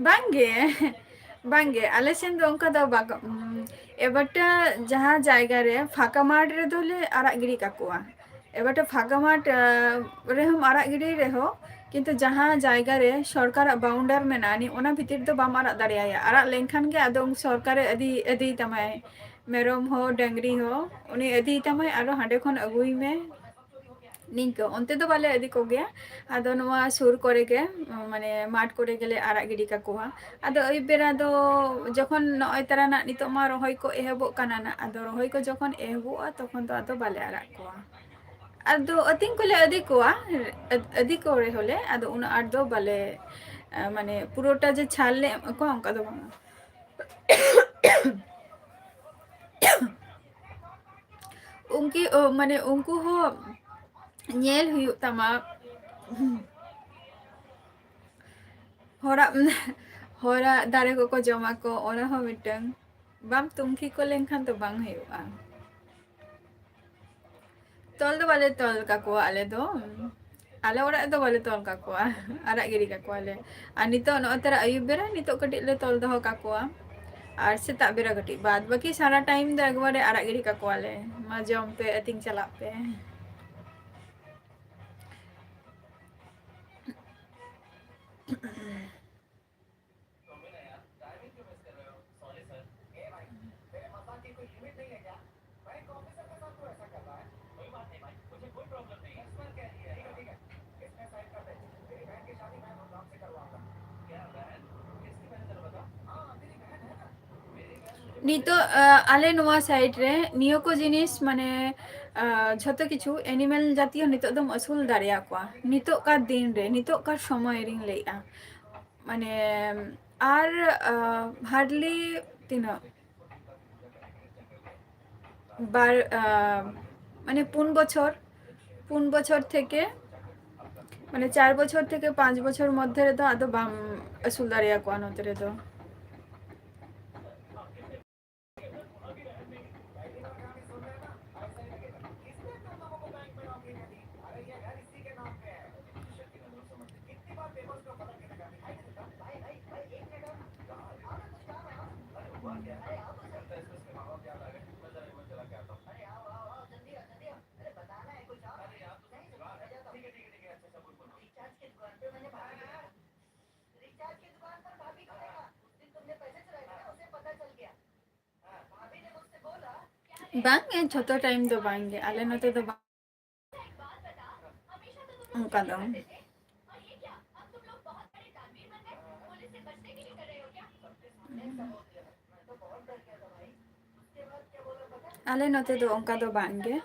ᱵᱟᱝᱜᱮ, ᱵᱟᱝᱜᱮ, ᱟᱞᱮ ᱥᱮᱱ ᱫᱚ ᱚᱱᱠᱟ ᱫᱚ ᱵᱟᱝ᱾ ᱩᱢ, ᱮᱵᱟᱨᱴᱟ ᱡᱟᱦᱟᱸ ᱡᱟᱭᱜᱟ ᱨᱮ ᱯᱷᱟᱸᱠᱟ ᱢᱟᱴᱷ ᱨᱮᱫᱚ ᱞᱮ ᱟᱨᱟᱜ ᱜᱤᱰᱤ ᱠᱟᱠᱚᱣᱟ᱾ ᱮᱵᱟᱨᱴᱟ ᱯᱷᱟᱸᱠᱟ ᱢᱟᱴᱷ, ᱟᱸ, ᱨᱮᱦᱚᱸᱢ ᱟᱨᱟᱜ ᱜᱤᱰᱤ ᱨᱮᱦᱚᱸ, ᱠᱤᱱᱛᱩ ᱡᱟᱦᱟᱸ ᱡᱟᱭᱜᱟ ᱨᱮ ᱥᱚᱨᱠᱟᱨᱟᱜ ᱵᱟᱣᱩᱱᱰᱟᱨ ᱢᱮᱱᱟᱜᱼᱟ, ᱚᱱᱟ ᱵᱷᱤᱛᱤᱨ ᱫᱚ ᱵᱟᱢ ᱟᱨᱟᱜ ᱫᱟᱲᱮᱭᱟᱭᱟ᱾ ᱟᱨᱟᱜ ᱞᱮᱱᱠᱷᱟᱱ ᱜᱮ ᱟᱫᱚ ᱩᱱ ᱥᱚᱨᱠᱟᱨᱮ ᱟᱹᱫᱤ, ᱟᱹᱫᱤᱭ ᱛᱟᱢᱟᱭ᱾ ᱢᱮᱨᱚᱢ ᱦᱚᱸ, ᱰᱟᱹᱝᱨᱤ ᱦᱚᱸ, ᱩᱱᱤ ᱟᱹᱫᱤᱭ ᱛᱟᱢᱟᱭ, ᱟᱨᱚ ᱦᱟᱸᱰᱮ ᱠᱷᱚᱱ ᱟᱹᱜᱩᱭ ᱢᱮ᱾ ᱱᱤᱝᱠᱟᱹ, ᱚᱱᱛᱮ ᱫᱚ ᱵᱟᱞᱮ ᱤᱫᱤ ᱠᱚᱜᱮᱭᱟ᱾ ᱟᱫᱚ ᱱᱚᱣᱟ ᱥᱩᱨ ᱠᱚᱨᱮ ᱜᱮ, ᱢᱟᱱᱮ, ᱢᱟᱴᱷ ᱠᱚᱨᱮ ᱜᱮᱞᱮ ᱟᱨᱟᱜ ᱜᱤᱰᱤ ᱠᱟᱠᱚᱣᱟ᱾ ᱟᱫᱚ ᱟᱹᱭᱩᱵ ᱵᱮᱲᱟ ᱫᱚ ᱡᱚᱠᱷᱚᱱ ᱱᱚᱜᱼᱚᱭ ᱛᱟᱨᱟ ᱱᱟᱜ ᱱᱤᱛᱚᱜ ᱢᱟ ᱨᱚᱦᱚᱭ ᱠᱚ ᱮᱦᱚᱵᱚᱜ ᱠᱟᱱᱟ ᱱᱟᱜ, ᱟᱫᱚ ᱨᱚᱦᱚᱭ ᱠᱚ ᱡᱚᱠᱷᱚᱱ ᱮᱦᱚᱵᱚᱜᱼᱟ, ᱛᱚᱠᱷᱚᱱ ᱫᱚ ᱟᱫᱚ ᱵᱟᱞᱮ ᱟᱨᱟᱜ ᱠᱚᱣᱟ᱾ ᱟᱫᱚ ᱟᱹᱛᱤᱧ ᱠᱚᱞᱮ ᱤᱫᱤ ᱠᱚᱣᱟ, ᱟᱹ-, ᱤᱫᱤ ᱠᱚ ᱨᱮᱦᱚᱸ ᱞᱮ, ᱟᱫᱚ ᱩᱱᱟᱹᱜ ᱟᱸᱴ ᱫᱚ ᱵᱟᱞᱮ, ᱟᱸ, ᱢᱟᱱᱮ, ᱯᱩᱨᱟᱹᱴᱟ ᱡᱮ ᱪᱷᱟᱞ ᱞᱮ ᱮᱢ ᱠᱚᱣᱟ, ᱚᱱᱠᱟ ᱫᱚ ᱵᱟᱝᱟ᱾ ᱩᱱᱠᱤ-, ᱚ, ᱢᱟᱱᱮ, ᱩᱱᱠᱩ ᱦᱚᱸ ᱧᱮᱞ ᱦᱩᱭᱩᱜ ᱛᱟᱢᱟ᱾ ᱦᱚᱲᱟᱜ, ᱦᱚᱲᱟᱜ ᱫᱟᱨᱮ ᱠᱚᱠᱚ ᱡᱚᱢᱟ ᱠᱚ, ᱚᱱᱟ ᱦᱚᱸ ᱢᱤᱫᱴᱟᱝ᱾ ᱵᱟᱢ ᱛᱩᱱᱠᱷᱤ ᱠᱚ ᱞᱮᱱᱠᱷᱟᱱ ᱫᱚ ᱵᱟᱝ ᱦᱩᱭᱩᱜᱼᱟ᱾ ᱛᱚᱞ ᱫᱚ ᱵᱟᱞᱮ ᱛᱚᱞ ᱠᱟᱠᱚᱣᱟ ᱟᱞᱮ ᱫᱚ᱾ ᱟᱞᱮ ᱚᱲᱟᱜ ᱨᱮᱫᱚ ᱵᱟᱞᱮ ᱛᱚᱞ ᱠᱟᱠᱚᱣᱟ᱾ ᱟᱨᱟᱜ ᱜᱤᱰᱤ ᱠᱟᱠᱚᱣᱟᱞᱮ᱾ ᱟᱨ ᱱᱤᱛᱚᱜ ᱱᱚᱜᱼᱚᱭ ᱛᱟᱨᱟ ᱟᱹᱭᱩᱵ ᱵᱮᱲᱟ ᱱᱤᱛᱚᱜ ᱠᱟᱹᱴᱤᱡ ᱞᱮ ᱛᱚᱞ ᱫᱚᱦᱚ ᱠᱟᱠᱚᱣᱟ᱾ ᱟᱨ ᱥᱮᱛᱟᱜ ᱵᱮᱲᱟ ᱠᱟᱹᱴᱤᱡ, ᱵᱟᱫ ᱵᱟᱹᱠᱤ ᱥᱟᱨᱟ time ᱫᱚ ᱮᱠᱵᱟᱨᱮ ᱟᱨᱟᱜ ᱜᱤᱰᱤ ᱠᱟᱠᱚᱣᱟᱞᱮ᱾ ᱢᱟ ᱡᱚᱢ ᱯᱮ, ᱟᱹᱛᱤᱧ ᱪᱟᱞᱟᱜ ᱯᱮ᱾ ᱱᱤᱛᱚᱜ, ᱟ, ᱟᱞᱮ ᱱᱚᱣᱟ side ᱨᱮ ᱱᱤᱭᱟᱹ ᱠᱚ ᱡᱤᱱᱤᱥ, ᱢᱟᱱᱮ, ᱟ, ᱡᱷᱚᱛᱚ ᱠᱤᱪᱷᱩ animal ᱡᱟᱛᱤᱭᱚ ᱱᱤᱛᱚᱜ ᱫᱚᱢ ᱟᱹᱥᱩᱞ ᱫᱟᱲᱮᱭᱟᱠᱚᱣᱟ᱾ ᱱᱤᱛᱚᱜ ᱠᱟᱨ ᱫᱤᱱ ᱨᱮ, ᱱᱤᱛᱚᱜ ᱠᱟᱨ ᱥᱚᱢᱚᱭ ᱨᱤᱧ ᱞᱟᱹᱭᱮᱜᱼᱟ᱾ ᱢᱟᱱᱮ, ᱟᱨ, ᱟ, hardly ᱛᱤᱱᱟᱹᱜ? ᱵᱟᱨ, ᱟ, ᱢᱟᱱᱮ, ᱯᱩᱱ ᱵᱚᱪᱷᱚᱨ, ᱯᱩᱱ ᱵᱚᱪᱷᱚᱨ ᱛᱷᱮᱠᱮ, ᱢᱟᱱᱮ, ᱪᱟᱨ ᱵᱚᱪᱷᱚᱨ ᱛᱷᱮᱠᱮ ᱯᱟᱸᱪ ᱵᱚᱪᱷᱚᱨ ᱢᱚᱫᱽᱫᱷᱮ ᱨᱮᱫᱚ ᱟᱫᱚ ᱵᱟᱢ ᱟᱹᱥᱩᱞ ᱫᱟᱲᱮᱭᱟᱠᱚᱣᱟ ᱱᱚᱛᱮ ᱨᱮᱫᱚ᱾ ᱵᱟᱝ ᱜᱮ, ᱡᱷᱚᱛᱚ time ᱫᱚ ᱵᱟᱝ ᱜᱮ, ᱟᱞᱮ ᱱᱚᱛᱮ ᱫᱚ ᱵᱟᱝ ᱚᱱᱠᱟ ᱫᱚ᱾ ᱟᱞᱮ ᱱᱚᱛᱮ ᱫᱚ ᱚᱱᱠᱟ ᱫᱚ ᱵᱟᱝ ᱜᱮ,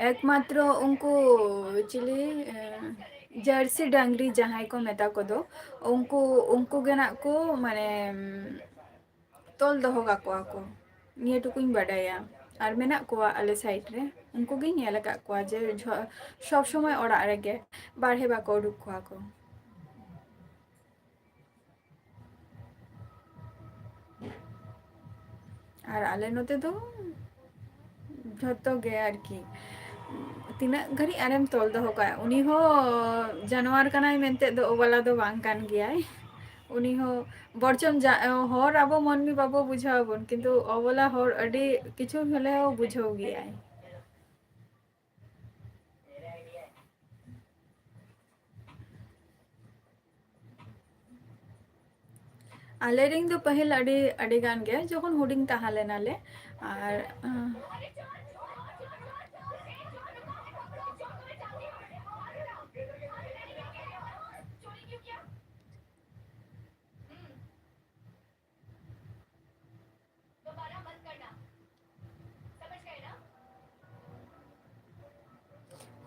ᱮᱠᱢᱟᱛᱨᱚ ᱩᱱᱠᱩ ᱪᱤᱞᱤ, ᱡᱟᱹᱨᱥᱤ ᱰᱟᱝᱨᱤ ᱡᱟᱦᱟᱸᱭ ᱠᱚ ᱢᱮᱛᱟ ᱠᱚᱫᱚ, ᱩᱱᱠᱩ, ᱩᱱᱠᱩ ᱜᱮ ᱱᱟᱜ ᱠᱚ ᱢᱟᱱᱮ ᱛᱚᱞ ᱫᱚᱦᱚ ᱠᱟᱠᱚᱣᱟ ᱠᱚ, ᱱᱤᱭᱟᱹ ᱴᱩᱠᱩᱧ ᱵᱟᱰᱟᱭᱟ᱾ ᱟᱨ ᱢᱮᱱᱟᱜ ᱠᱚᱣᱟ ᱟᱞᱮ side ᱨᱮ, ᱩᱱᱠᱩ ᱜᱤᱧ ᱧᱮᱞ ᱟᱠᱟᱫ ᱠᱚᱣᱟ ᱡᱮ ᱡᱷᱚ-, ᱥᱚᱵᱽ ᱥᱚᱢᱚᱭ ᱚᱲᱟᱜ ᱨᱮᱜᱮ, ᱵᱟᱨᱦᱮ ᱵᱟᱠᱚ ᱩᱰᱩᱠ ᱠᱚᱣᱟ ᱠᱚ᱾ ᱟᱨ ᱟᱞᱮ ᱱᱚᱛᱮ ᱫᱚ ᱡᱷᱚᱛᱚ ᱜᱮ ᱟᱨᱠᱤ, ᱛᱤᱱᱟᱹᱜ ᱜᱷᱟᱹᱲᱤᱡ ᱟᱨᱮᱢ ᱛᱚᱞ ᱫᱚᱦᱚ ᱠᱟᱭᱟ? ᱩᱱᱤ ᱦᱚᱸ ᱡᱟᱱᱣᱟᱨ ᱠᱟᱱᱟᱭ ᱢᱮᱱᱛᱮ ᱫᱚ ᱚᱵᱚᱞᱟ ᱫᱚ ᱵᱟᱝ ᱠᱟᱱ ᱜᱮᱭᱟᱭ᱾ ᱩᱱᱤ ᱦᱚᱸ ᱵᱚᱨᱪᱚᱢ ᱡᱟ-, ᱦᱚᱲ ᱟᱵᱚ ᱢᱟᱹᱱᱢᱤ ᱵᱟᱵᱚ ᱵᱩᱡᱷᱟᱹᱣ ᱟᱵᱚᱱ, ᱠᱤᱱᱛᱩ ᱚᱵᱚᱞᱟ ᱦᱚᱲ ᱟᱹᱰᱤ ᱠᱤᱪᱷᱩ ᱦᱚᱞᱮᱣ ᱵᱩᱡᱷᱟᱹᱣ ᱜᱮᱭᱟᱭ᱾ ᱟᱞᱮ ᱨᱮᱱ ᱫᱚ ᱯᱟᱹᱦᱤᱞ ᱟᱹᱰᱤ, ᱟᱹᱰᱤ ᱜᱟᱱ ᱜᱮ, ᱡᱚᱠᱷᱚᱱ ᱦᱩᱰᱤᱧ ᱛᱟᱦᱮᱸ ᱞᱮᱱᱟᱞᱮ᱾ ᱟᱨ, ᱟᱸ,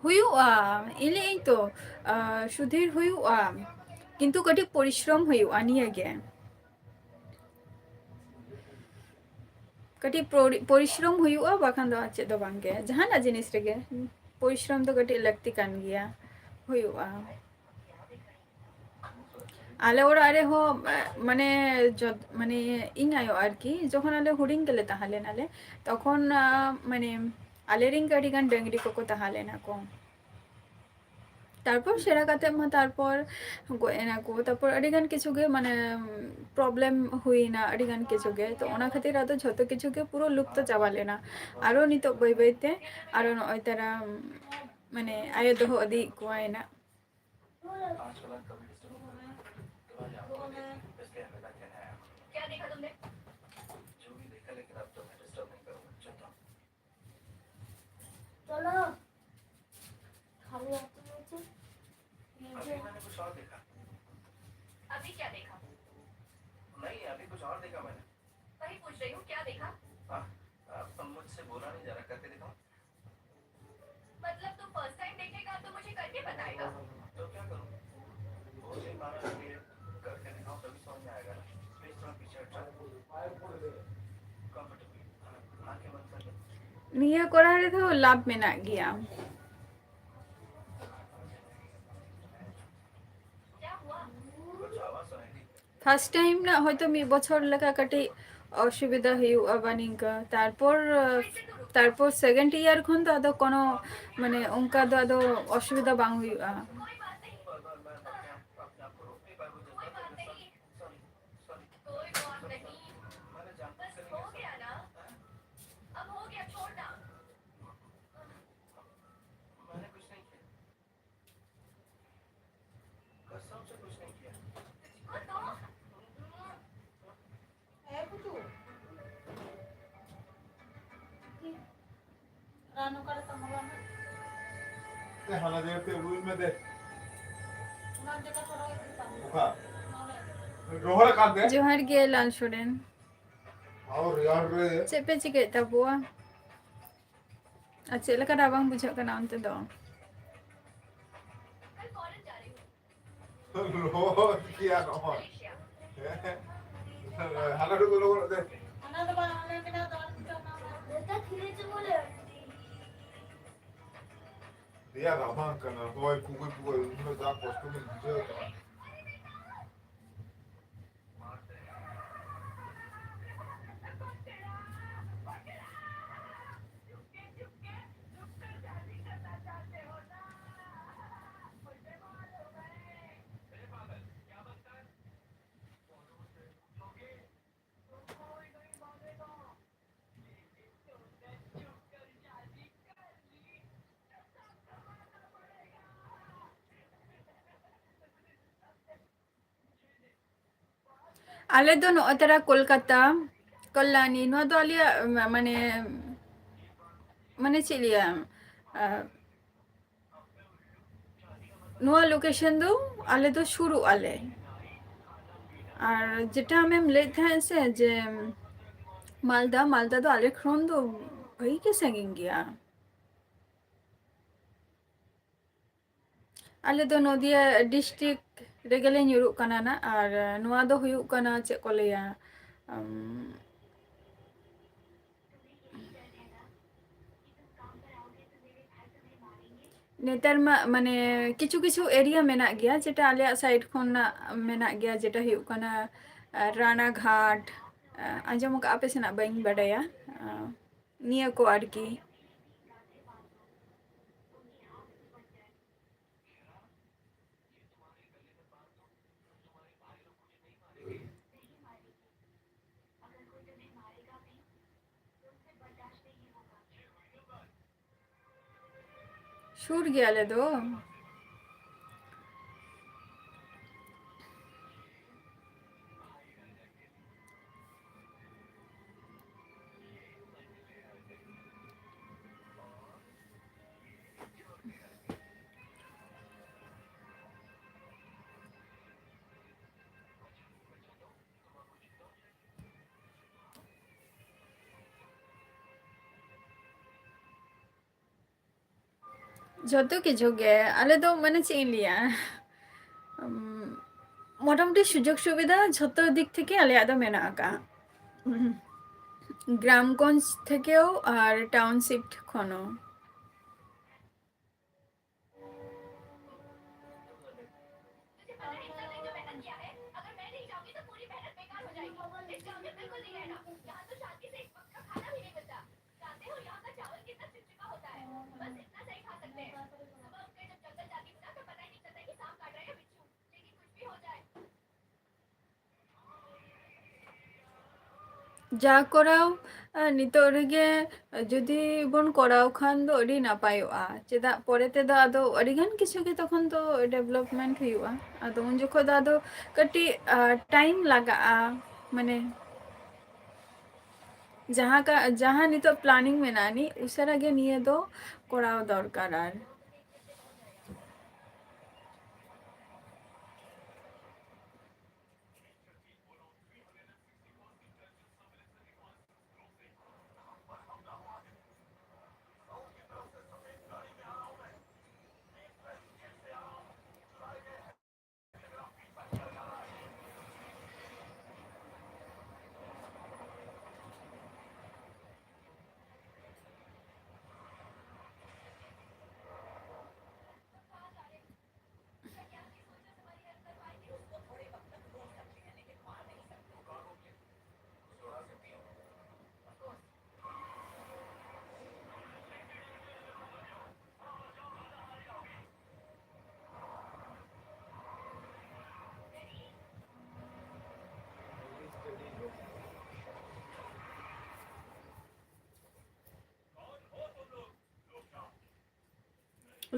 ᱦᱩᱭᱩᱜᱼᱟ, ᱤᱧ ᱞᱟᱹᱭᱟᱹᱧ ᱛᱚ, ᱟᱸ, ᱥᱩᱫᱷᱤᱨ ᱦᱩᱭᱩᱜᱼᱟ, ᱠᱤᱱᱛᱩ ᱠᱟᱹᱴᱤᱡ ᱯᱚᱨᱤᱥᱨᱚᱢ ᱦᱩᱭᱩᱜᱼᱟ ᱱᱤᱭᱟᱹ ᱜᱮ᱾ ᱠᱟᱹᱴᱤᱡ ᱯᱚᱨᱤ-, ᱯᱚᱨᱤᱥᱨᱚᱢ ᱦᱩᱭᱩᱜᱼᱟ, ᱵᱟᱠᱷᱟᱱ ᱫᱚ ᱟᱨ ᱪᱮᱫ ᱫᱚ ᱵᱟᱝ ᱜᱮ᱾ ᱡᱟᱦᱟᱱᱟᱜ ᱡᱤᱱᱤᱥ ᱨᱮᱜᱮ ᱯᱚᱨᱤᱥᱨᱚᱢ ᱫᱚ ᱠᱟᱹᱴᱤᱡ ᱞᱟᱹᱠᱛᱤ ᱠᱟᱱ ᱜᱮᱭᱟ, ᱦᱩᱭᱩᱜᱼᱟ᱾ ᱟᱞᱮ ᱚᱲᱟᱜ ᱨᱮᱦᱚᱸ, ᱮ, ᱢᱟᱱᱮ, ᱡᱚᱛ-, ᱢᱟᱱᱮ, ᱤᱧ ᱟᱭᱳ ᱟᱨᱠᱤ, ᱡᱚᱠᱷᱚᱱ ᱟᱞᱮ ᱦᱩᱰᱤᱧ ᱜᱮᱞᱮ ᱛᱟᱦᱮᱸ ᱞᱮᱱᱟᱞᱮ, ᱛᱚᱠᱷᱚᱱ, ᱟ, ᱢᱟᱱᱮ, ᱟᱞᱮ ᱨᱮᱱ ᱜᱮ ᱟᱹᱰᱤ ᱜᱟᱱ ᱰᱟᱹᱝᱨᱤ ᱠᱚᱠᱚ ᱛᱟᱦᱮᱸ ᱞᱮᱱᱟ ᱠᱚ᱾ ᱛᱟᱨᱯᱚᱨ ᱥᱮᱬᱟ ᱠᱟᱛᱮ ᱢᱟ ᱛᱟᱨᱯᱚᱨ ᱜᱚᱡ ᱮᱱᱟ ᱠᱚ᱾ ᱛᱟᱨᱯᱚᱨ ᱟᱹᱰᱤ ᱜᱟᱱ ᱠᱤᱪᱷᱩ ᱜᱮ, ᱢᱟᱱᱮ, problem ᱦᱩᱭᱱᱟ, ᱟᱹᱰᱤ ᱜᱟᱱ ᱠᱤᱪᱷᱩ ᱜᱮ᱾ ᱛᱚ, ᱚᱱᱟ ᱠᱷᱟᱹᱛᱤᱨ ᱟᱫᱚ ᱡᱷᱚᱛᱚ ᱠᱤᱪᱷᱩ ᱜᱮ ᱯᱩᱨᱟᱹ ᱞᱩᱯᱛᱚ ᱪᱟᱵᱟ ᱞᱮᱱᱟ᱾ ᱟᱨᱚ ᱱᱤᱛᱚᱜ ᱵᱟᱹᱭ ᱵᱟᱹᱭ ᱛᱮ ᱟᱨᱚ ᱱᱚᱜᱼᱚᱭ ᱛᱟᱨᱟ, ᱢᱟᱱᱮ, ᱟᱭᱳ ᱫᱚᱦᱚ ᱤᱫᱤᱭᱮᱫ ᱠᱚᱣᱟᱭ ᱱᱟᱜ᱾ पाँच वाला कभी डिस्टर्ब नहीं करूंगा। तुम्हारी आंखों में देखने की बस क्या मिला कहना है आपको? क्या देखा तुमने? जो भी देखा, लेकिन अब तो मैं डिस्टर्ब नहीं करूंगा। चलता हूँ। ᱱᱤᱭᱟᱹ ᱠᱚᱨᱟᱣ ᱨᱮᱫᱚ ᱞᱟᱵᱷ ᱢᱮᱱᱟᱜ ᱜᱮᱭᱟ᱾ ᱯᱷᱟᱥᱴ ᱴᱟᱭᱤᱢ ᱨᱮᱱᱟᱜ ᱦᱚᱭᱛᱳ ᱢᱤᱫ ᱵᱚᱪᱷᱚᱨ ᱞᱮᱠᱟ ᱠᱟᱹᱴᱤᱡ ᱚᱥᱩᱵᱤᱫᱟ ᱦᱩᱭᱩᱜᱼᱟ ᱵᱟ ᱱᱤᱝᱠᱟ, ᱛᱟᱨᱯᱚᱨ ᱛᱟᱨᱯᱚᱨ ᱥᱮᱠᱮᱱᱰ ᱤᱭᱟᱨ ᱠᱷᱚᱱ ᱫᱚ ᱟᱫᱚ ᱠᱳᱱᱳ ᱢᱟᱱᱮ ᱚᱱᱠᱟ ᱫᱚ ᱟᱫᱚ ᱚᱥᱩᱵᱤᱫᱟ ᱵᱟᱝ ᱦᱩᱭᱩᱜᱼᱟ᱾ ᱮ, ᱦᱟᱱᱟ ᱡᱟᱭᱜᱟ ᱛᱮ ᱩᱰᱩᱠ ᱢᱮ ᱫᱮ᱾ ᱚᱠᱟ? ᱨᱚᱦᱚᱲ ᱟᱠᱟᱱ ᱛᱮ? ᱡᱚᱦᱟᱨ ᱜᱮ ᱞᱟᱞ ᱥᱚᱨᱮᱱ᱾ ᱟᱨ ᱨᱮᱭᱟᱲ ᱨᱮ᱾ ᱪᱮᱫ ᱯᱮ ᱪᱤᱠᱟᱹᱭᱮᱫ ᱛᱟᱵᱚᱣᱟ? ᱟᱨ ᱪᱮᱫ ᱞᱮᱠᱟ ᱨᱟᱵᱟᱝ ᱵᱩᱡᱷᱟᱹᱜ ᱠᱟᱱᱟ ᱚᱱᱛᱮ ᱫᱚ? ᱨᱚᱦᱚᱲ ᱜᱮᱭᱟ ᱱᱚᱜᱼᱚᱭ᱾ ᱦᱟᱱᱟ ᱴᱩᱠᱩ ᱞᱚᱦᱚᱫ ᱛᱮ᱾ ᱫᱮᱭᱟ ᱨᱟᱵᱟᱝ ᱠᱟᱱᱟ, ᱦᱚᱭ ᱯᱷᱩᱠᱩᱭ ᱯᱷᱩᱠᱩᱭ, ᱩᱱ ᱦᱤᱞᱳᱜ ᱡᱟ ᱠᱚᱥᱴᱚ ᱜᱤᱧ ᱵᱩᱡᱷᱟᱹᱣ ᱠᱟᱜᱼᱟ᱾ ᱟᱞᱮ ᱫᱚ ᱱᱚᱜᱼᱚᱭ ᱛᱟᱨᱟ ᱠᱳᱞᱠᱟᱛᱟ, ᱠᱚᱞᱞᱟᱱᱤ, ᱱᱚᱣᱟ ᱫᱚ ᱟᱞᱮᱭᱟᱜ, ᱢᱟ-, ᱢᱟᱱᱮ, ᱢᱟᱱᱮ ᱪᱮᱫ ᱞᱟᱹᱭᱟ, ᱟ, ᱱᱚᱣᱟ ᱞᱳᱠᱮᱥᱚᱱ ᱫᱚ ᱟᱞᱮ ᱫᱚ ᱥᱩᱨᱩᱜ ᱟᱞᱮ᱾ ᱟᱨ ᱡᱮᱴᱟ ᱟᱢᱮᱢ ᱞᱟᱹᱭᱮᱫ ᱛᱟᱦᱮᱸᱫ ᱥᱮ ᱡᱮ ᱢᱟᱞᱫᱟ, ᱢᱟᱞᱫᱟ ᱫᱚ ᱟᱞᱮ ᱠᱷᱚᱱ ᱫᱚ ᱵᱷᱟᱹᱜᱤ ᱜᱮ ᱥᱟᱺᱜᱤᱧ ᱜᱮᱭᱟ᱾ ᱟᱞᱮ ᱫᱚ ᱱᱚᱫᱤᱭᱟ ᱰᱤᱥᱴᱨᱤᱠᱴ ᱨᱮᱜᱮ ᱞᱮ ᱧᱩᱨᱩᱜ ᱠᱟᱱᱟ ᱱᱟᱜ, ᱟᱨ ᱱᱚᱣᱟ ᱫᱚ ᱦᱩᱭᱩᱜ ᱠᱟᱱᱟ, ᱪᱮᱫ ᱠᱚ ᱞᱟᱹᱭᱟ, ᱟᱢ, ᱱᱮᱛᱟᱨ ᱢᱟ ᱢᱟᱱᱮ ᱠᱤᱪᱷᱩ ᱠᱤᱪᱷᱩ ᱮᱨᱤᱭᱟ ᱢᱮᱱᱟᱜ ᱜᱮᱭᱟ, ᱡᱮᱴᱟ ᱟᱞᱮᱭᱟᱜ ᱥᱟᱭᱤᱰ ᱠᱷᱚᱱᱟᱜ ᱢᱮᱱᱟᱜ ᱜᱮᱭᱟ, ᱡᱮᱴᱟ ᱦᱩᱭᱩᱜ ᱠᱟᱱᱟ, ᱟᱸ, ᱨᱟᱱᱟᱜᱷᱟᱴ, ᱟᱸ, ᱟᱸᱡᱚᱢ ᱟᱠᱟᱫ ᱯᱮ ᱥᱮ ᱱᱟᱜ ᱵᱟᱹᱧ ᱵᱟᱰᱟᱭᱟ, ᱟᱸ, ᱱᱤᱭᱟᱹ ᱠᱚ ᱟᱨᱠᱤ᱾ ᱥᱩᱨ ᱜᱮᱭᱟᱞᱮ ᱫᱚ᱾ ᱡᱚᱛᱚ ᱠᱤᱪᱷᱩ ᱜᱮ, ᱟᱞᱮ ᱫᱚ ᱢᱟᱱᱮ ᱪᱮᱫ ᱤᱧ ᱞᱟᱹᱭᱟ, ᱩᱢ, ᱢᱚᱴᱟᱢᱩᱴᱤ ᱥᱩᱡᱳᱜᱽ ᱥᱩᱵᱤᱫᱷᱟ ᱡᱷᱚᱛᱚ ᱫᱤᱠ ᱛᱷᱮᱠᱮ ᱟᱞᱮᱭᱟᱜ ᱫᱚ ᱢᱮᱱᱟᱜ ᱟᱠᱟᱫᱼᱟ᱾ ᱩᱢ, ᱜᱨᱟᱢᱜᱚᱸᱡᱽ ᱛᱷᱮᱠᱮও ᱟᱨ ᱴᱟᱣᱩᱱᱥᱤᱯ ᱠᱷᱚᱱও। ᱡᱟ ᱠᱚᱨᱟᱣ, ᱟᱨ ᱱᱤᱛᱚᱜ ᱨᱮᱜᱮ ᱡᱩᱫᱤ ᱵᱚᱱ ᱠᱚᱨᱟᱣ ᱠᱷᱟᱱ ᱫᱚ ᱟᱹᱰᱤ ᱱᱟᱯᱟᱭᱚᱜᱼᱟ᱾ ᱪᱮᱫᱟᱜ ᱯᱚᱨᱮ ᱛᱮᱫᱚ ᱟᱫᱚ ᱟᱹᱰᱤ ᱜᱟᱱ ᱠᱤᱪᱷᱩ ᱜᱮ ᱛᱚᱠᱷᱚᱱ ᱫᱚ development ᱦᱩᱭᱩᱜᱼᱟ᱾ ᱟᱫᱚ ᱩᱱ ᱡᱚᱠᱷᱚᱱ ᱫᱚ ᱟᱫᱚ ᱠᱟᱹᱴᱤᱡ, ᱟ, time ᱞᱟᱜᱟᱜᱼᱟ᱾ ᱢᱟᱱᱮ ᱡᱟᱦᱟᱸ ᱠᱟ-, ᱡᱟᱦᱟᱸ ᱱᱤᱛᱚᱜ planning ᱢᱮᱱᱟᱜᱼᱟ ᱱᱤ, ᱩᱥᱟᱹᱨᱟ ᱜᱮ ᱱᱤᱭᱟᱹ ᱫᱚ ᱠᱚᱨᱟᱣ ᱫᱚᱨᱠᱟᱨ᱾ ᱟᱨ